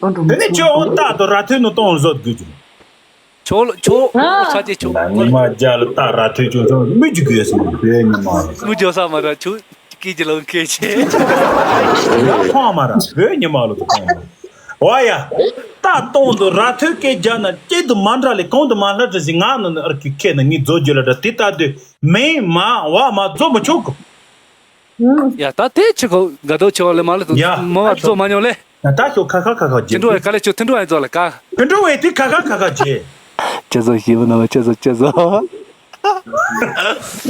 འོ། དེ་ནས་ཁྱོད་འོང་རྟག་ཏུ་ར་ཐོད་ནས་གཏོང་བཟོ་དགོས་ཀྱི། ཁྱོད་ལ་ཁྱོད་ཨོ་ཚ་ཅེ་ཁྱོད། ཉི་མ་རྒྱ་ལ་རྟག་ར་ཐོད་ཅུང་ཅུང་མི་རྒྱུ་དགོས་སམ་བོད་ཉི་མ་ལ། མི་རྒྱུ་ས་མ་ར་ཁྱོད་སྐད་ཀྱི་ལོ་མཁན་ཆེ། ཁོང་མ་ར་བོད་ཉི་མ་ལ་དུ་ཁོང་། ཨོ་ཡ། རྟག་གཏོང་དུ་ར་ཐོད་སྐད་རྒྱག་ན་སྐྱིད་དུ་མ་འདྲ་ལས་གོང་དུ་མ་ལྷ་འདྲ་ཞིག་ང་ནི་ཨར་ཀི་ཁེ་ན་ངའི་རྫོ་རྒྱུ་ལ་འདྲ་དེ་ལྟ་དུས་མིན་མ་བ་མ་རྫོ་མ་ཆོག་གི། ཡ་ད་དེ་ཆི་གོ་དགའ་དོ་ཆེ་བ་ལས་མ་ལས་དང་ཡ། མ་བ་རྫོ་མ་ཉོ་ལེ། ད་ད་ཤོ་ཁ་ཁ་ཁ་ཁ་ཐིན་ཀྲུ་ཨེ་རྗེ། ག་ལེ་ཆུ་ཐིན་ཀྲུ་ཨེ་རྫོ་ལེ་ཀ། ཐིན་ཀྲུ་ཨེ་དེ་ཁ་ཁ་ཁ་ཁ་རྗེ། ཅེ་ཟོ་ཞིབ་ན་བ་ཅེ་ཟོ་ཅེ་ཟོ།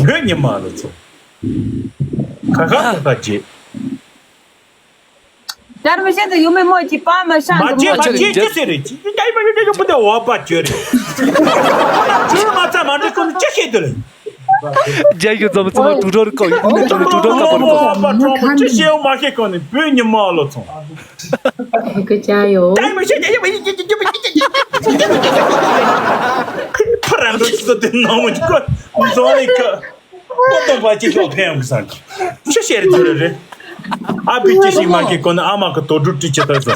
བོད་ཉི་མ་ལ་ཚོ། ཁ་ཁ་ཁ་ཁ་རྗེ། དར་མི་ཤེས་དུ་ཡུ་མེ་མོ་ཅི་པ་མ་ཤང་མ་གི་རྗེ་མོ་མ་ཅི་རྗེ་རེད། ཅི་ཟེར་རེད་ཅི་ཡ་ཡ་ཡ་ཡ་ཡ་པུ་དེ་བ་པ་ཅོ་རེད། ཅི་མ་ཚ་མ་འདྲི་ཁོ་ནི་ཅི་ཤེས་དུ་རེད། རྒྱ་ཡུལ་ཙམ་ཙམ་དྲུག་སྒྲོལ་ཀོ་ཡུལ་ནས་དྲུག་སྒྲོལ་ཀ་པོ་རེད་ཀོ། ཅི་ཤེས་མ་ཤེས་ཁོ་ནི་བོད་ཉི་མ་ལ་ཚོ། ཧི་ཀི་ཅ་ཡོ། ད་མི་ཤེས་ཡ་ཡ་ཡ་ཡ་ཡ་ཡ། ཕ་རན་རོ་ཅི་ཚོ་དེ་ནང་མ་ཅི་ཀོ་ཛོ་ལི་ཀ། ཀོ་ཏོ་པ་ཅི་ཤོག་ཕན་ཡོང་གི་ས་ཀི། ཅི་ཤེས་རེད་ཚོ་རེད་རེད། ཨ་བི་ཅི་ཤིག་མ་ཀི་ཀོ་ནི་ཨ་མ་ཀི་དོ་དྲུག་ཏི་ཅི་ཏ་ཟོ།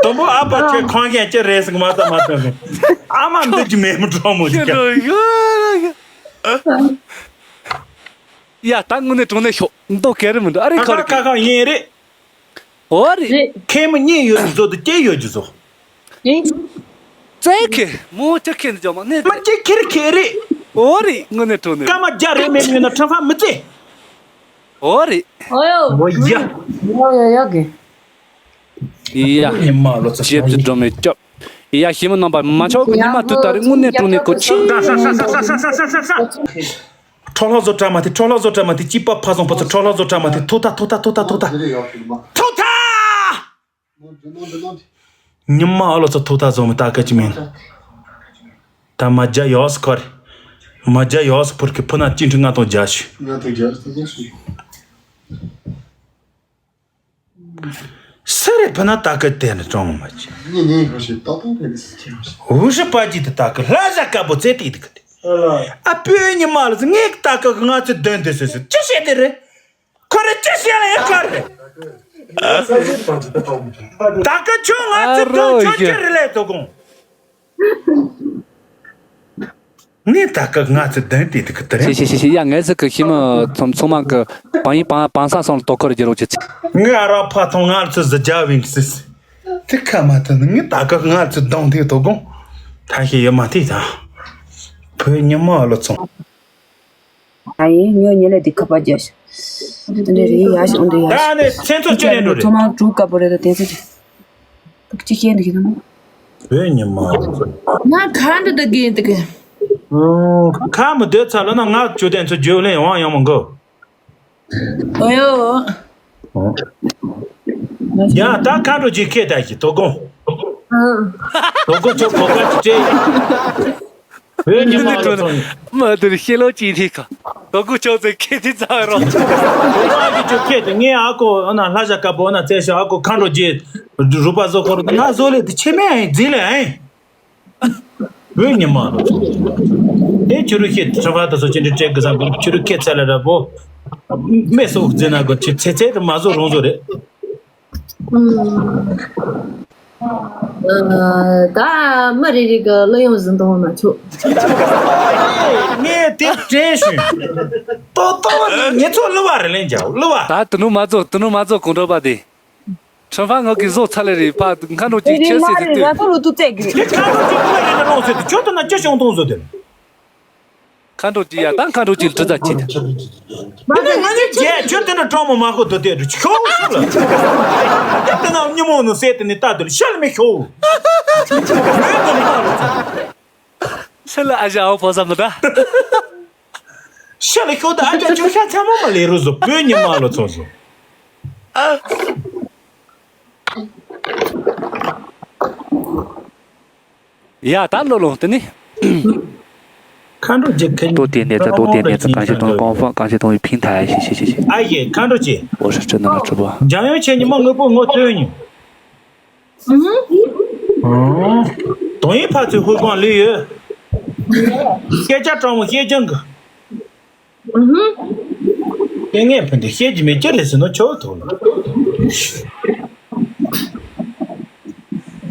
དུམ་བུ་ཨ་ཕ་ཁྱོད་ཁང་ཁྱེད་ཅི་རེད་ཟིག་མ་ད་མ་ད་ཟིག་ཨ་མ་འདི་ཅི་མེད་མི་གྲོགས་མོ་ཅི་ཀ། ཡ་ད་དངོས་གནས་དྲང་གནས་ཤོག་མདོ་ག་རེ་མི་འདུག་ཨ་རེ་ཁ་ཁ་རེད་ཁ་ཁ་ཡིན་རེད། འོ་རེད། ཁེ་མི་གཉིས་ཡོད་ཀྱི་བཟོ་དུ་སྐྱེ་ཡོད་ཀྱི་བཟོ། ཙེ་ཁེ་མོ་ཅི་ཁེ་འདི་ཅོ་མ་ནེ་མ་ཅི་ཁེ་རེ་ཁེ་རེད། འོ་རེད་དངོས་གནས་དྲང་གནས། སྐར་མ་བརྒྱ་རེ་མེད་མེད་ན་ཁྲ་ཧྥ་མི་ཙེ། འོ་རེད། འོ་ཡོ། འོ་ཡ། ཡོ་ཡོ་ཡོ་གི། ཡ། ཉི་མ་ལོ་ཚ་ཅེབ་ཏུ་སྒྲོན་མེ་སྐྱོབ། ཡ་ཞི་མི་རྣམ་པ་མ་ཆོག་གི་ཉི་མ་དུས་ད་རེས་དངོས་གནས་དྲང་གནས་ཀོ་ཆི། ཁྲོ་ལྷ་བཟོ་གྲ་མ་དེ་ཁྲོ་ལྷ་བཟོ་གྲ་མ་དེ་ཅི་པ་ཕ་བཟང་པ་ཚོ་ཁྲོ་ལྷ་བཟོ་གྲ་མ་དེ་ཐུག་ཐ་ཐུག་ཐ་ཐུག་ཐ་ཐུག་ཐ། ཉི་མ་ཨ་ལོ་ཚོ་ཐུག་ཐ་བཟོ་མི་ལྟ་སྐད་ཅི་མིན། ད་མ་རྒྱ་ཡོག་སི་ཁོ་རེ། མ་རྒྱ་ཡོག་སི་ཕུར་གི་ཕུ་ན་ཅི་འཕྲི་ང་དང་རྒྱ་ཞུ། ང་དང་རྒྱ་ཞུ་ད་ཞུ། སེ་རེ་ཕུ་ན་ལྟ་སྐད་དེ་ནི་ཀྲོང་མ་ཅི། ཉི་ཉི་ཧོ་ཤི་ཏོ་ཏོ་ཕེ་ནི་སི་ཁྱེར་ཧོ་ཤི། ཧུ་ཤི་པ་ཅི་དེ་ལྟ་སྐད་ལྷ་ཞྭ་དཀར་པོ་ཙེ་ཏིག་ཏིག་གི་དེ། ཨ་པོའི་ཉི་མ་ལ་ངས་ལྟ་སྐད་གི་ང་ཚོ་དོན་དེ་སོ་སོ་ཅི་བཤད་དེ་རེད། ཁོ་རེ་ཅི་བཤད་ལ་ཡོད་ཁ་རེད། ད་སྐད་ཆོ་ང་ཚོ་དོན་ཆོ་ཅི་རེད་ལས་དོ་དགོང་། ངས་ད་སྐབས་ང་ཚོ་དོན་དེ་དུ་གི་དེ་རེད། ཤི་ཤི་ཤི་ཤི་ཡ་ངས་ཟིག་གི་ཤི་མོ་ཚོམ་ཚོང་མ་གི་བང་ཡིན་བང་བང་ས་སོང་ལ་དོ་ཁོར་རྒྱུ་རོགས་ཀྱི་ཚེ། ངས་ཨ་རག་ཕ་ཐོང་ང་ཚོ་ཟི་རྒྱ་བིན་གི་སི་སི། དེ་ཁ་མ་ཐོན་ནི་ངས་ད་སྐབས་ང་ཚོ་དོན་དེ་དོ་དགོང་། ད་ཤི་ཡོད་མ་དེ་ད། བོད་ཉི་མ་ཨ་ལོ་ཚོང་། ཨ་ཡེ་ཉོ་ཉེ་ལེ་དེ་ཁ་པ་རྒྱ་ཤི། དེ་འདྲ་རེད་ཡ་ཤི་འོན་ཏེ་ཡ་ཤི། ད་ནས་མཚན་ཚོགས་ཅི་ནས་འགྲོ་རེད། ཚོང་མ་དྲུག་དཀར་པོ་རེད་ད་དེ་ཚོ་ཅི། ཅི་བཤད་འདི་གི་དང་། བོད་ཉི་མ། ང་ག་འདི་ད་གི་འདི་གི། ཁ་མི་སྡོད་ཚར་ལ་ན་ང་ཇོ་དན་ཚོ་ཇོ་ལེན་ཡོང་ཡོང་མི་འགོ། ཨོ་ཡོ། ཡ་ད་ཁ་འགྲོ་ཅིག་ཁེ་ད་ཞིག་དོ་དགོང་། དོ་དགོང་ཅོ་གོ་ཀ་ཅིག་སྤྲད། བོད་ཉི་མ་ལ་ཚོང་། མ་དེར་ཤེས་ལོ་ཅིག་ཐིག་ག་དོ་དགོང་ཅོ་ཚེ་ཁེ་ཐིག་ཚ་རོ། དོ་དགོང་ཅོ་ཁེ་དེ་ངས་ཨ་ཁོ་ཨ་ན་ལྷ་ཞྭ་དཀར་པོ་ཨ་ན་བཙལ་ཤག་ཨ་ཁོ་ཁ་འགྲོ་རྗེས་རུ་པ་བཟོ་ཁོ་རུ་ང་བཟོ་ལེ་དེ་ཆེ་མེ་ཨེ་འཛིན་ལེ་ཨེ། བོད་ཉི་མ་ལ་ཚོང་། དེ་ཁྱོད་རུ་ཁེ་ཁྲ་ཕ་ད་སོ་ཅི་འདྲི་སྤྲད་གི་ས་གོ་ཁྱོད་རུ་ཁེ་ཚ་ལ་ར་པོ། མེ་སོག་འཛིན་ན་གོ་ཁྱེད་ཚེ་ཚེ་དུ་མ་བཟོ་རོང་བཟོ་རེད། ཨ། ད་མི་རེ་རེ་གི་གླུ་དབྱངས་བཟུང་དང་མ་ཆོག་ངས་དེ་དྲན་བྱུང་། ཏོ་ཏོ་ནི་ངེད་ཚོ་གླུ་བ་རེད་ལན་རྒྱག་གླུ་བ། ད་དུ་ནུ་མ་རྫོགས་དུ་ནུ་མ་རྫོགས་གོང་གྲོ་པ་དེ། ཁྲི་ཕ་ངག་གི་བཟོ་ཚ་ལེ་རེད་ཕ་མཁའ་འགྲོ་གཅིག་ཁྱེར་སྲིད་དེ་ལྟོས། ང་ཚོ་ལོ་དུ་བཙལ་གི་རེད། དེ་མཁའ་འགྲོ་གཅིག་གླུ་རེད་ན་རོང་ཟེར་དུ་ཁྱོད་དུ་ན་ཅི་བྱུང་གཏོང་བཟོ་དེ། མཁའ་འགྲོ་གཅིག་ཡ་ད་མཁའ་འགྲོ་གཅིག་ལ་དྲི་ཟ་གཅིག་དང་། མ་ནི་ང་ནི་རྒྱལ་ཁྱོད་དེ་འདྲ་གྲོགས་མོ་མ་ཁོ་དོ་དེ་འདྲ་ཤོག་ཤོག་ལ། ཡ་དེ་ན་ཉི་མོ་ནུ་ཟེར་དེ་ནི་ལྟ་དུ་ལ་ཤ་ལ་མི་ཤོག་ཤ་ལ་ཨ་ཞང་ཕོ་ས་མི་ད། ཤ་ལ་ཤོག་ད་ཨ་ཅག་ཁྱོད་ཤ་ཚ་མོ་མ་ལས་རུ་བཟོ་བོད་ཉི་མ་ལོ་ཚོ་བཟོ། ཡ་ད་ལོ་ལོ་དེ་ནི། མཁའ་འགྲོ་རྗེ་ཁེ་ཏོ་དེ་ནས་ད་ཏོ་དེ་ནས་ད་གང་ཞིག་གཏོང་གང་ཧྥང་གང་ཞིག་གཏོང་བའི་ཕིང་ཐ་ཡ་ཤི་ཤི་ཤི་ཤི། ཨ་ཡེ་མཁའ་འགྲོ་རྗེ། འོ་ཧྲི་ཧྲི་ན་ན་ཁྲི་པོ། འཇམ་དབྱངས་ཁྱེད་ཉི་མ་དངོས་པོ་ངོ་སྟོན་ཉིན། ཨང་། དོན་ཡིན་ཕར་ཚུར་ཧུར་གང་ལུས་ཡོད། སྐད་ཆ་དྲང་མོ་བཤད་ཀྱང་གི། ཨུ་ཧུ། སྐད་ངན་ཕན་དེ་བཤད་ཀྱི་མེད་ཀྱི་རེད་ཟེར་ནོ་ཆོག་ཐུག་ལ།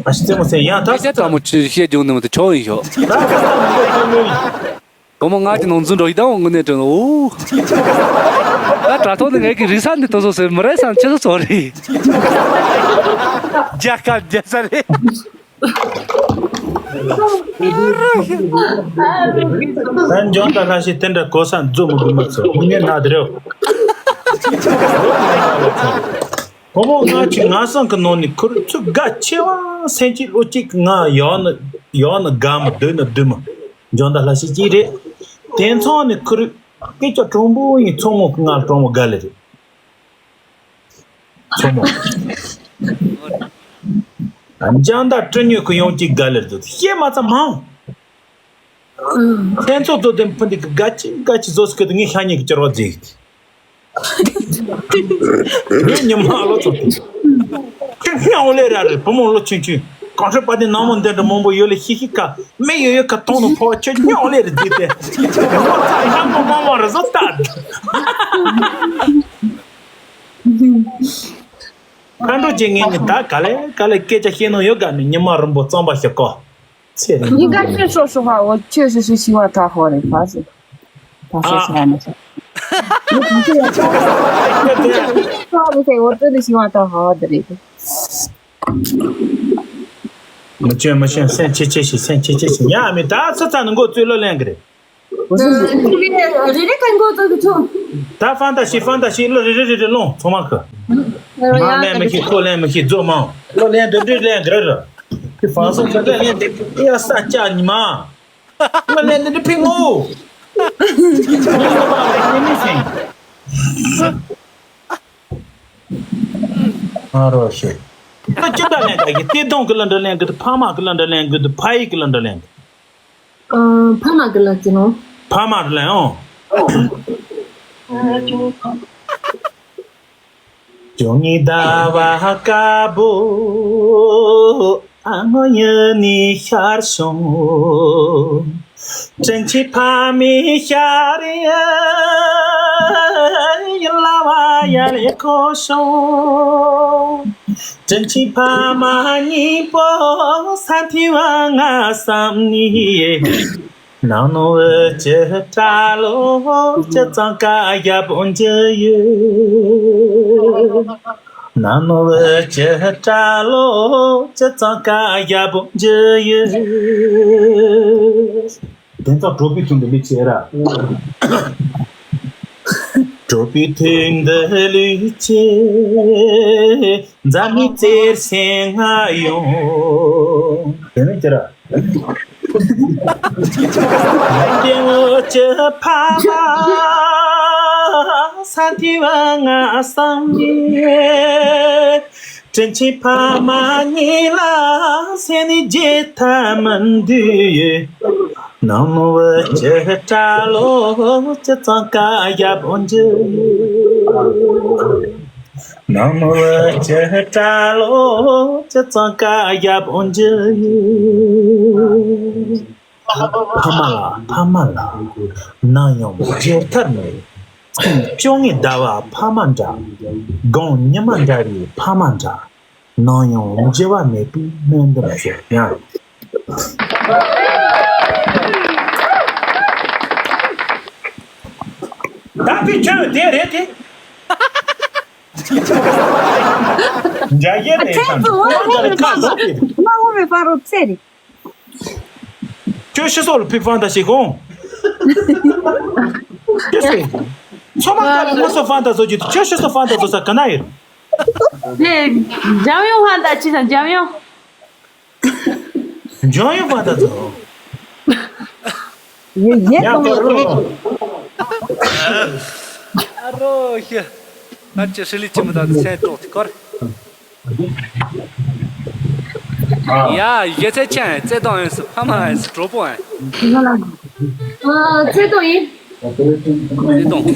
ཨ་ཤི་རྩེད་མོ་ཟེར་ཡང་ཐག་སྐད་ཆ་དྲང་མོ་ཆུ་བཤད་རྒྱུ་ནི་མི་དེ་ཆོག་ཡིན་ཤོག་ད་ཁ་ས་མི་དགོས་ཀྱི་མོ་ཡིན། བུ་མོ་ང་གི་ནང་འཛུལ་འགྲོ་ཡི་དང་དངོས་གནས་དྲན་འོ། ད་དྲ་ཐོག་ནས་ངས་ཀྱི་རིག་ས་འདི་དོ་སོ་ཟེར་མི་རེད་བསམ་ཁྱེད་ཚོ་ཚོ་རེད། རྒྱ་སྐད་རྒྱ་ས་རེད། ད་འཇོན་ད་ལྷ་ཞིག་དེ་འདྲ་གོ་ས་འཛུལ་མི་དགོས་མ་ཚོ་ངས་ན་དེ་རེད། བུ་མོ་ང་གི་ང་སང་གི་ནང་ནས་ཁུར་ཚུར་དགའ་ཆེ་བ་སེམས་ཀྱི་བློ་གཅིག་ང་ཡག་ནི་ཡག་ནི་དགའ་མི་སྡུག་ནི་སྡུག་མི། འཇོན་ད་ལྷ་ཞིག་གཅིག་རེད། དེ་མཚུངས་ནས་ཁུར་སྐད་ཆ་དྲང་པོ་ཡིན་ཚང་མ་ང་དྲང་པོ་དགའ་ལེ་རེད། མཚོ་མོ། འཇང་ད་སྤྲི་ཉོ་གི་ཡོང་གཅིག་དགའ་ལེར་འདུག་བཤད་མ་ཚ་མང་། ལྷན་ཚོགས་ཚོ་དེ་ཕུ་འདི་གི་དགའ་ཅི་དགའ་ཅི་བཟོ་སི་ཀི་དུ་ངས་ཤ་ཉེ་གི་ཅར་བ་རྫིག་རུས་ཉི་མ་ལོ་ཚོ་དེ་ཁྱོད་སྙིང་ལས་ར་རེད། བུ་མོ་ལོ་ཆུང་ཆུང་གང་ཁྲོད་པ་དེ་ནང་མོ་འདི་འདྲ་མང་པོ་ཡོད་ལ་ཤི་ཤི་ཁ་མི་ཡོད་ཡོད་ཁ་གཏོང་ནོ་ཕོ་ཁྱོད་སྙིང་ལས་རེད་རྫིག་དེ་ངོ་ཚ་ཡང་མོ་མང་མང་རེད་བཟོ་ལྟ། ཁ་འགྲོ་བྱེད་ངེས་ནི་ད་ག་ལེ་ག་ལེ་སྐད་ཆ་བཤད་ནོ་ཡོད་ག་ནི་ཉི་མ་རིན་པོ་གཙང་པ་ཞིག་གོ་ཚེ་རིང་你敢去说实话？我确实是希望他好的，他是他是喜欢的。我不是要说，我真的希望他好好的嘞。 མི་ཆོས་མི་ཤེས་སེམས་ཆེ་ཆེ་ཞིག་སེམས་ཆེ་ཆེ་ཞིག་ཡ་མི་ད་ཚ་ཚ་ནི་མགོ་བཙུགས་ལོ་ལེན་གི་རེད། རེ་རེ་ཀན་གོ་ཙོ་གི་ཚོ། ད་ཧྥན་ཏ་ཤི་ཧྥན་ཏ་ཤི་ལོ་རེ་རེ་རེ་རེ་ལོང་ཚང་མ་ཁི། ང་ལེན་མི་ཤེས་ཁོ་ལེན་མི་ཤེས་རྫོགས་མང་ལོ་ལེན་འདི་འདྲ་ལེན་གི་རེད་ར། ཁི་ཧྥན་སུང་ཁི་ལེན་འདི་ཡ་ས་ཅག་ཉི་མ། ང་ལེན་འདི་འདྲ་ཕིང་ངོ་། ང་རོ་ཤེས། ད་ཅི་འདྲ་ལེན་གི་གི་ཏེ་དོང་གི་ལ་འདྲ་ལེན་གི་ཕ་མ་གི་ལ་འདྲ་ལེན་གི་ཕ་ཡི་གི་ལ་འདྲ་ལེན་གི་ཨ། ཕ་མ་གི་ལ་ཅི་ནོ། ཕ་མ་རེད་ལེ་ཨོ། བཅོ་ལྔའི་ཟླ་བ་དཀར་པོ་ཨ་ངོ་ཡུལ་ནས་ཤར་བྱུང་། དྲིན་ཆེན་ཕ་མའི་ཤ་རེ་ཡིན་ལ་བ་ཡ་ལེ་ཁོ་བྱུང་། དྲིན་ཆེན་ཕ་མ་གཉིས་པོ་ས་མཐའི་བ་ང་བསམ་ནས། ནང་ནོ་བུ་ཅི་སྐྲ་ལོ་ཅི་ཙང་ཀ་རྒྱབ་འཇུ་ཡོད། ནང་ནོ་བུ་ཅི་སྐྲ་ལོ་ཅི་ཙང་ཀ་རྒྱབ་འཇུ་ཡོད། དེ་ཚོ་གྲོགས་པོའི་ཐུན་དུ་མི་ཆེ་ར། གྲོགས་པོའི་ཐུན་དུ་ལུས་ཆེ། འཛམ་གླིང་རྩེར་སེང་ང་ཡོང་། དེ་ནས་ཅི་ར། ལྡེ་མོ་གྱི་ཕ་མ་ས་མཐའི་བ་ང་བསམ་ཡས། དྲིན་ཆེན་ཕ་མ་གཉིས་ལ་སེམས་ནས་བརྗེད་ཐབས་མི་འདུག་ནང་མི་བུ་གྱི་སྐྲ་ལོ་ཅི་ཙང་ཀ་རྒྱབ་འཇུ་ཡོད། ནང་མི་བུ་གྱི་སྐྲ་ལོ་ཅི་ཙང་ཀ་རྒྱབ་འཇུ་ཡོད། ཕ་མ་ལ་ཕ་མ་ལ་ནམ་ཡང་བརྗེད་ཐབས་མེད། སེམས་བཅོ་ལྔའི་ཟླ་བ་ཕ་མ་འདྲ། སྒོམ་ཉི་མ་འདྲ་བའི་ཕ་མ་འདྲ། ནམ་ཡང་འགྱུར་བ་མེད་པའི་སྨོན་འདུན་ཞུ་ཡང་། ད་དཔེ་ཁྱོད་དེ་རེད་དེ། འཇའ་ཡེ་རེད་ཁྱོད་ཚོ་བ་ཧེ་མི་ཁ་ལོག་གི་མ་འོ་མེ་པ་རོ་ཚེ་རེད། ཁྱོད་ཤི་སོགས་ལ་ཕི་ཧྥང་ད་ཞིག་གོང་། ཁྱོད་སོ། ཚོ་མ་ཀ་ལ་ང་སོ་ཧྥང་ད་བཟོ་རྒྱུ་དེ་ཁྱོད་ཤི་སོ་ཧྥང་ད་བཟོ་ས་ག་ན་ཡོད། ནས་འཇམ་དབྱངས་ཧྥང་ད་ཅི་དང་འཇམ་དབྱངས། འཇམ་དབྱངས་ཧྥང་ད་བཟོ། ཡེ་ཡེ་ཡང་གཏོང་གོ་རོ། ཨ་རོ་ཤི། ང་ཅི་ཧྲི་ལི་ཅི་མི་ད་སེན་ཏོག་ཏི་ཀོར། ཡ་ཡེ་ཚེ་ཆེན་བརྩེ་དུང་ཨེ་སི་ཕ་མ་ཨེ་སི་གྲོགས་པོ་ཨེ། ཨ་བརྩེ་དུང་ཡིན། བརྩེ་དུང་།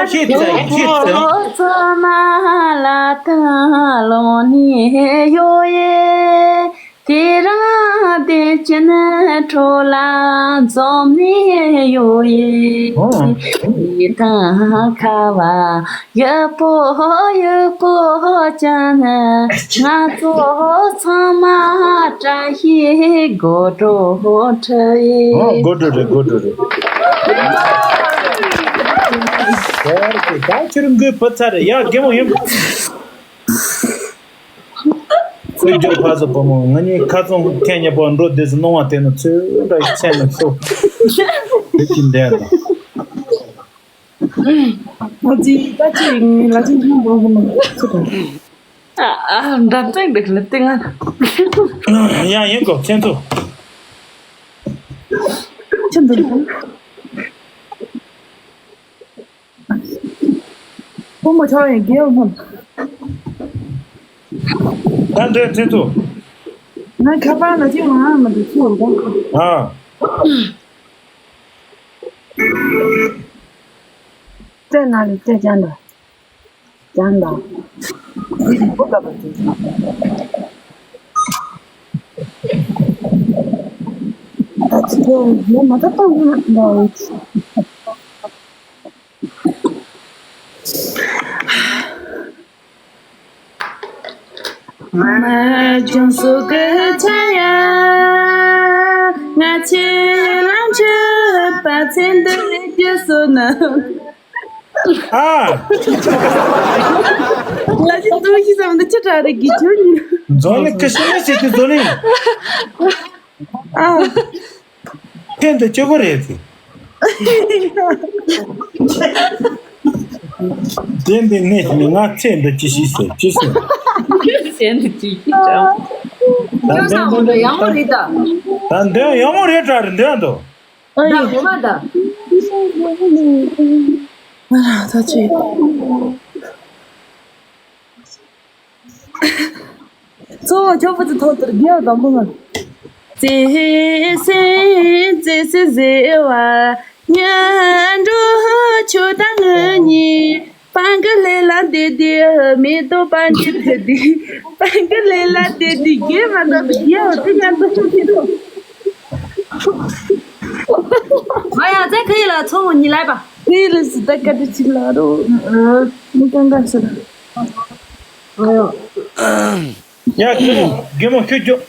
ད་ཤེས་ཚར་ཡིན། ཤེས་ཚར་ཡིན། ཚང་མ་ལ་ད་ལོ་ནི་ཡོད་ཡེ། དེ་རང་བདེ་ཅན་འཕྲོ་ལ་འཛོམས་ནས་ཡོད་ཡིན། ཨོ། ཡི་དམ་ཁ་བ་ཡག་པོ་ཡག་པོ་ཅན་ང་ཚོ་ཚང་མ་བཀྲ་ཤིས་དགོད་བྲོ་འཁྲབ་ཡིན། ཨོ། དགོད་བྲོ་རེད། དགོད་བྲོ་རེད། ད་ཁྱོད་མགོའི་བུ་ཚ་རེད་ཡ། རྒན་མོ་ཡིན། ཁོས་རྒྱུར་ཕ་ས་བུ་མོ་ང་གཉིས་ཁ་ཚོང་ཁེ་ཉེ་པོ་འགྲོ་བདེ་སི་སྣང་བ་དེ་ནི་ཚོས་འདྲ་ཡི་ཚད་ནི་ཤོག་དེ་ཅི་འདྲ་དང་། ང་ཅི་ད་ཅི་ཡིན་ལ་ཅི་ཡིན་པོ་བུ་མོ་ཚོ་དང་། ཨ་ཨ་འདྲ་ཚད་འགྲིག་ལ་ཏི་ང་། ཡང་ཡིན་གོ་ཁྱེད་ཚོ། ཁྱེད་འདི། ཁོ་མོ་ཆོག་ཡིན་རྒྱལ་བ་ཧོན། ད་འདྲའི་ཚེ་ཐུ། ང་ཁ་པར་ལ་ཅི་ང་མ་འདུག་ཚུར་འོང་། ཨ། ཏྲེ་ན་ལི་ཏྲེ་ཅང་ད། ཅང་ད། བུ་ག་པ་ཅི། ད་ཅི་ཐུ་ཡོད་མ་ད་ཏོང་ཧ་ན་འདྲ་ཡོད། ང་ལྗོངས་སུ་སྐད་ཆ་ཡ། ང་ཚོའི་ལམ་ཆོད་པ་ཚེ་འདི་རིག་རྒྱུ་སོ་ན། ཨ། ལ་ཅི་ཏུ་ཤི་སམ་འདི་ཅི་དྲ་རེ་གི་ཆུ་ནི། འཛོ་ནི་ཀི་ཤི་ནི་སི་ཏི་འཛོ་ནི། ཨ། ཕན་དུ་སྐྱོ་གི་རེད་དེ། དེ་འདི་ནས་ནི་ང་ཚེ་འདི་ཅི་ཤེས་ཟེར་ཅི་ཟེར། ཚེ་འདི་ཅི་ཤེས་ཀྱང་། ད་འདོན་ཡག་མོ་རེད་ད། ད་འདོན་ཡག་མོ་རེད་དྲ་རེད་འདོན་དོ། ད་ངོ་མ་ད། ང་རང་ད་ཅི། གཙོ་བོ་ཁྱོད་བུ་ཚོ་ཐོག་ཏུ་རྒྱལ་དང་པོ་ང་། བརྩེ་སེམས་བརྩེ་སེམས་བརྩེ་བ་ཉན་འགྲོ་ཆུ་དང་ངུ་ཉིན་སྤང་གི་ལེ་ལ་དེ་དེ་མེ་ཏོག་སྤང་གི་དེ་དེ་སྤང་གི་ལེ་ལ་དེ་དེ་རྒྱལ་མ་དང་རྒྱལ་བ་དེ་ང་ཚོ་ཁྱོད་ཀྱི་ཐོག་ང་ཡང་ཚེ་ཁ་ཡི་ལ་ཚོ་བོ་ཉི་ལ་པ། ཁ་ཡི་ལ་སི་ད་ཀ་ཏི་ཅི་ལ་རོ། མི་གང་ག་ཤི་ལ། ཡ་རྒན་མོ་རྒན་མོ་ཁྱོད་ཁྱོད།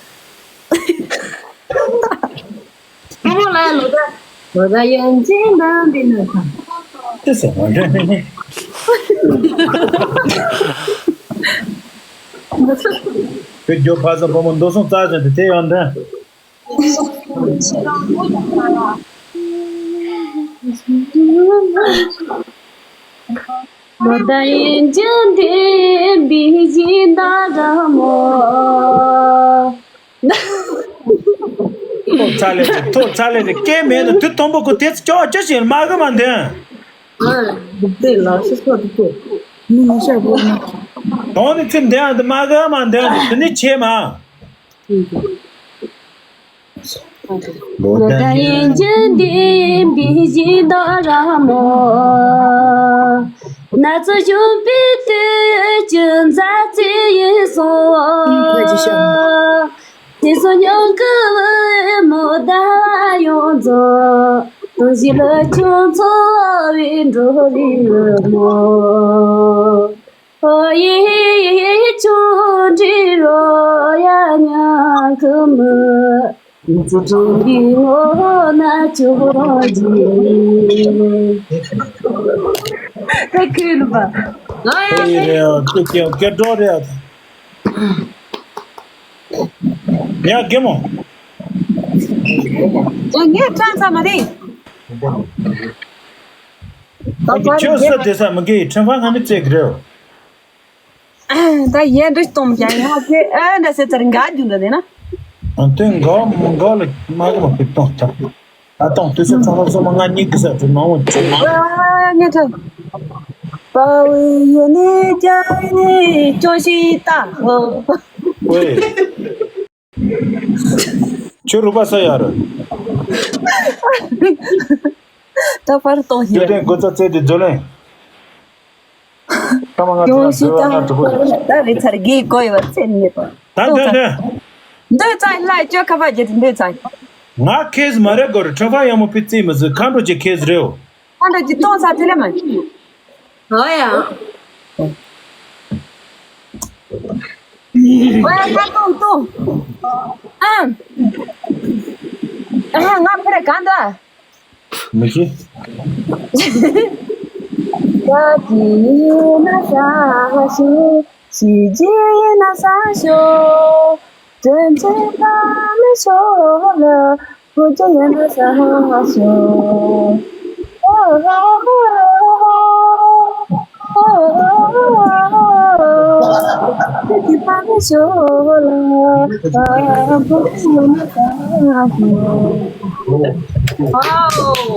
རྒན་མོ་ལ་ལོ་ད། ལོ་ད་ཡོན་ཅན་དང་འདི་ནི་ཁ། ཅི་ཟེར་བ་འདྲ་ནི། ཁྱོད་ཁྱོད་ཕ་ས་བུ་མོ་འདུག་སོང་རྩ་ཟིན་དུ་དེ་ཡོང་འདྲ། ལོ་ཟླ་ཡན་ཆད་འདས་པའི་ཞིང་ད་ར་མོ། ཐོག་ཚ་ལེ་རེད་ཐོག་ཚ་ལེ་རེད་སྐད་མེད་ན་དུས་དང་པོ་ཁོ་དེ་ཚོ་ཅོག་ཅོ་ཞིག་མ་གི་མ་འདོན། འདི་ལ་སི་སོ་འདི་ཚོ་མི་ཉི་ཤར་བོ་ན། དོན་ནི་ཚིག་འདོན་ཨ་འདི་མ་གི་མ་འདོན་དེ་ནི་ཆེ་མ། ལོ་ཟླ་ཡན་ཆད་འདས་པའི་ཞིང་ད་ར་མོ། ན་ཚོད་གཞོན་པའི་དུས་ཀྱི་མཛའ་བརྩེ་ཡིན་སོང་། དེ་སོ་ཉང་གི་བུ་མོ་ཟླ་བ་ཡོངས་རྫོགས་དུང་བཞི་ལ་ཁྱུང་འཚོ་བའི་འགྲོ་རིང་ལ་མོ། ཨོ་ཡེ་ཡེ་ཡེ་ཆུང་འདྲིས་རོ་ཡ་ཉང་གི་མི། ཙི་ཙི་འདི་ངོ་ན་ཆུ་རོ་ཇི། ད་ཁྱོད་ལ་བ། ཨེ་རེད་ཨ་ཁྱོད་ཀྱང་སྐད་སྒྲོག་རེད་ཨ། ཡ་རྒན་མོ། ཡ་ངས་ཀྲང་ཚ་མ་རེད། ད་ཁྱོད་ས་དེ་ས་མི་དགེ་ཡི་ཁྲིམས་ཁང་ང་མི་བཙལ་གི་རེད། ད་ཡན་འདྲི་གཏོང་ཀྱང་ཡང་ཁྱེད་ཨ་འདྲ་ཟེར་ཚར་འགའ་རྒྱུ་འདྲ་ནས་ན། ཨ་དེ་འགའ་མི་འགའ་ལ་མ་གི་མ་ཕེབས་གཏོང་ཐལ། ཨ་གཏོང་དུས་ཚོད་ཚང་ཚང་སོ་མ་ང་གཉིས་ཀི་ས་དུ་མ་འོང་ཅི་མ། ཨ་ངས་ཐལ། པ་ཝེ་ཡོ་ནི་ཅ་ནི་ཅོ་ཤི་ཏ་ཧོ། ཝེ། ཁྱོད་རུ་པ་ས་ཡ་རུ། ད་པར་གཏོང་ཡོད། ཁྱོད་དེ་འགོ་ཚ་ཚེ་དེ་བརྗོད་ལེན། ད་མ་ང་ཚོ་ཡོང་ཤི་ད་ད་རེ་ཚར་གི་གོ་ཡོད་ཚེ་ནི་པ། ད་འདོད་འདོད། འདོད་ཚ་ལ་ཅོ་ཁ་པ་རྒྱལ་དེ་འདོད་ཚ། ང་ཁེས་མ་རེད་གོ་རེ་ཁྲ་ཕ་ཡང་མོ་པི་ཙི་མི་ཟི་ཁ་འགྲོ་ཅི་ཁེས་རེའོ། ཁ་འགྲོ་ཅི་གཏོང་ཚ་དེ་ལ་མ། ཨོ་ཡ། ཨོ་ཡ་ཁ་གཏོང་གཏོང་། ཨ། ཨ་ང་ཕེ་རེ་གང་འདོད། མི་ཤེས། བ་དེ་ཡིན་ན་ས་ཞིག་གཞིས་བྱེས་ཡིན་ན་ས་ཞོག་སྤྲིན་ཆེན་པ་མི་ཤོག་ལ་བུ་ཆེ་ཡིན་ན་ས་ཞོག Wow.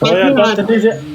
ཨོ་ཡ། ད་དེ་འདྲ་བྱས།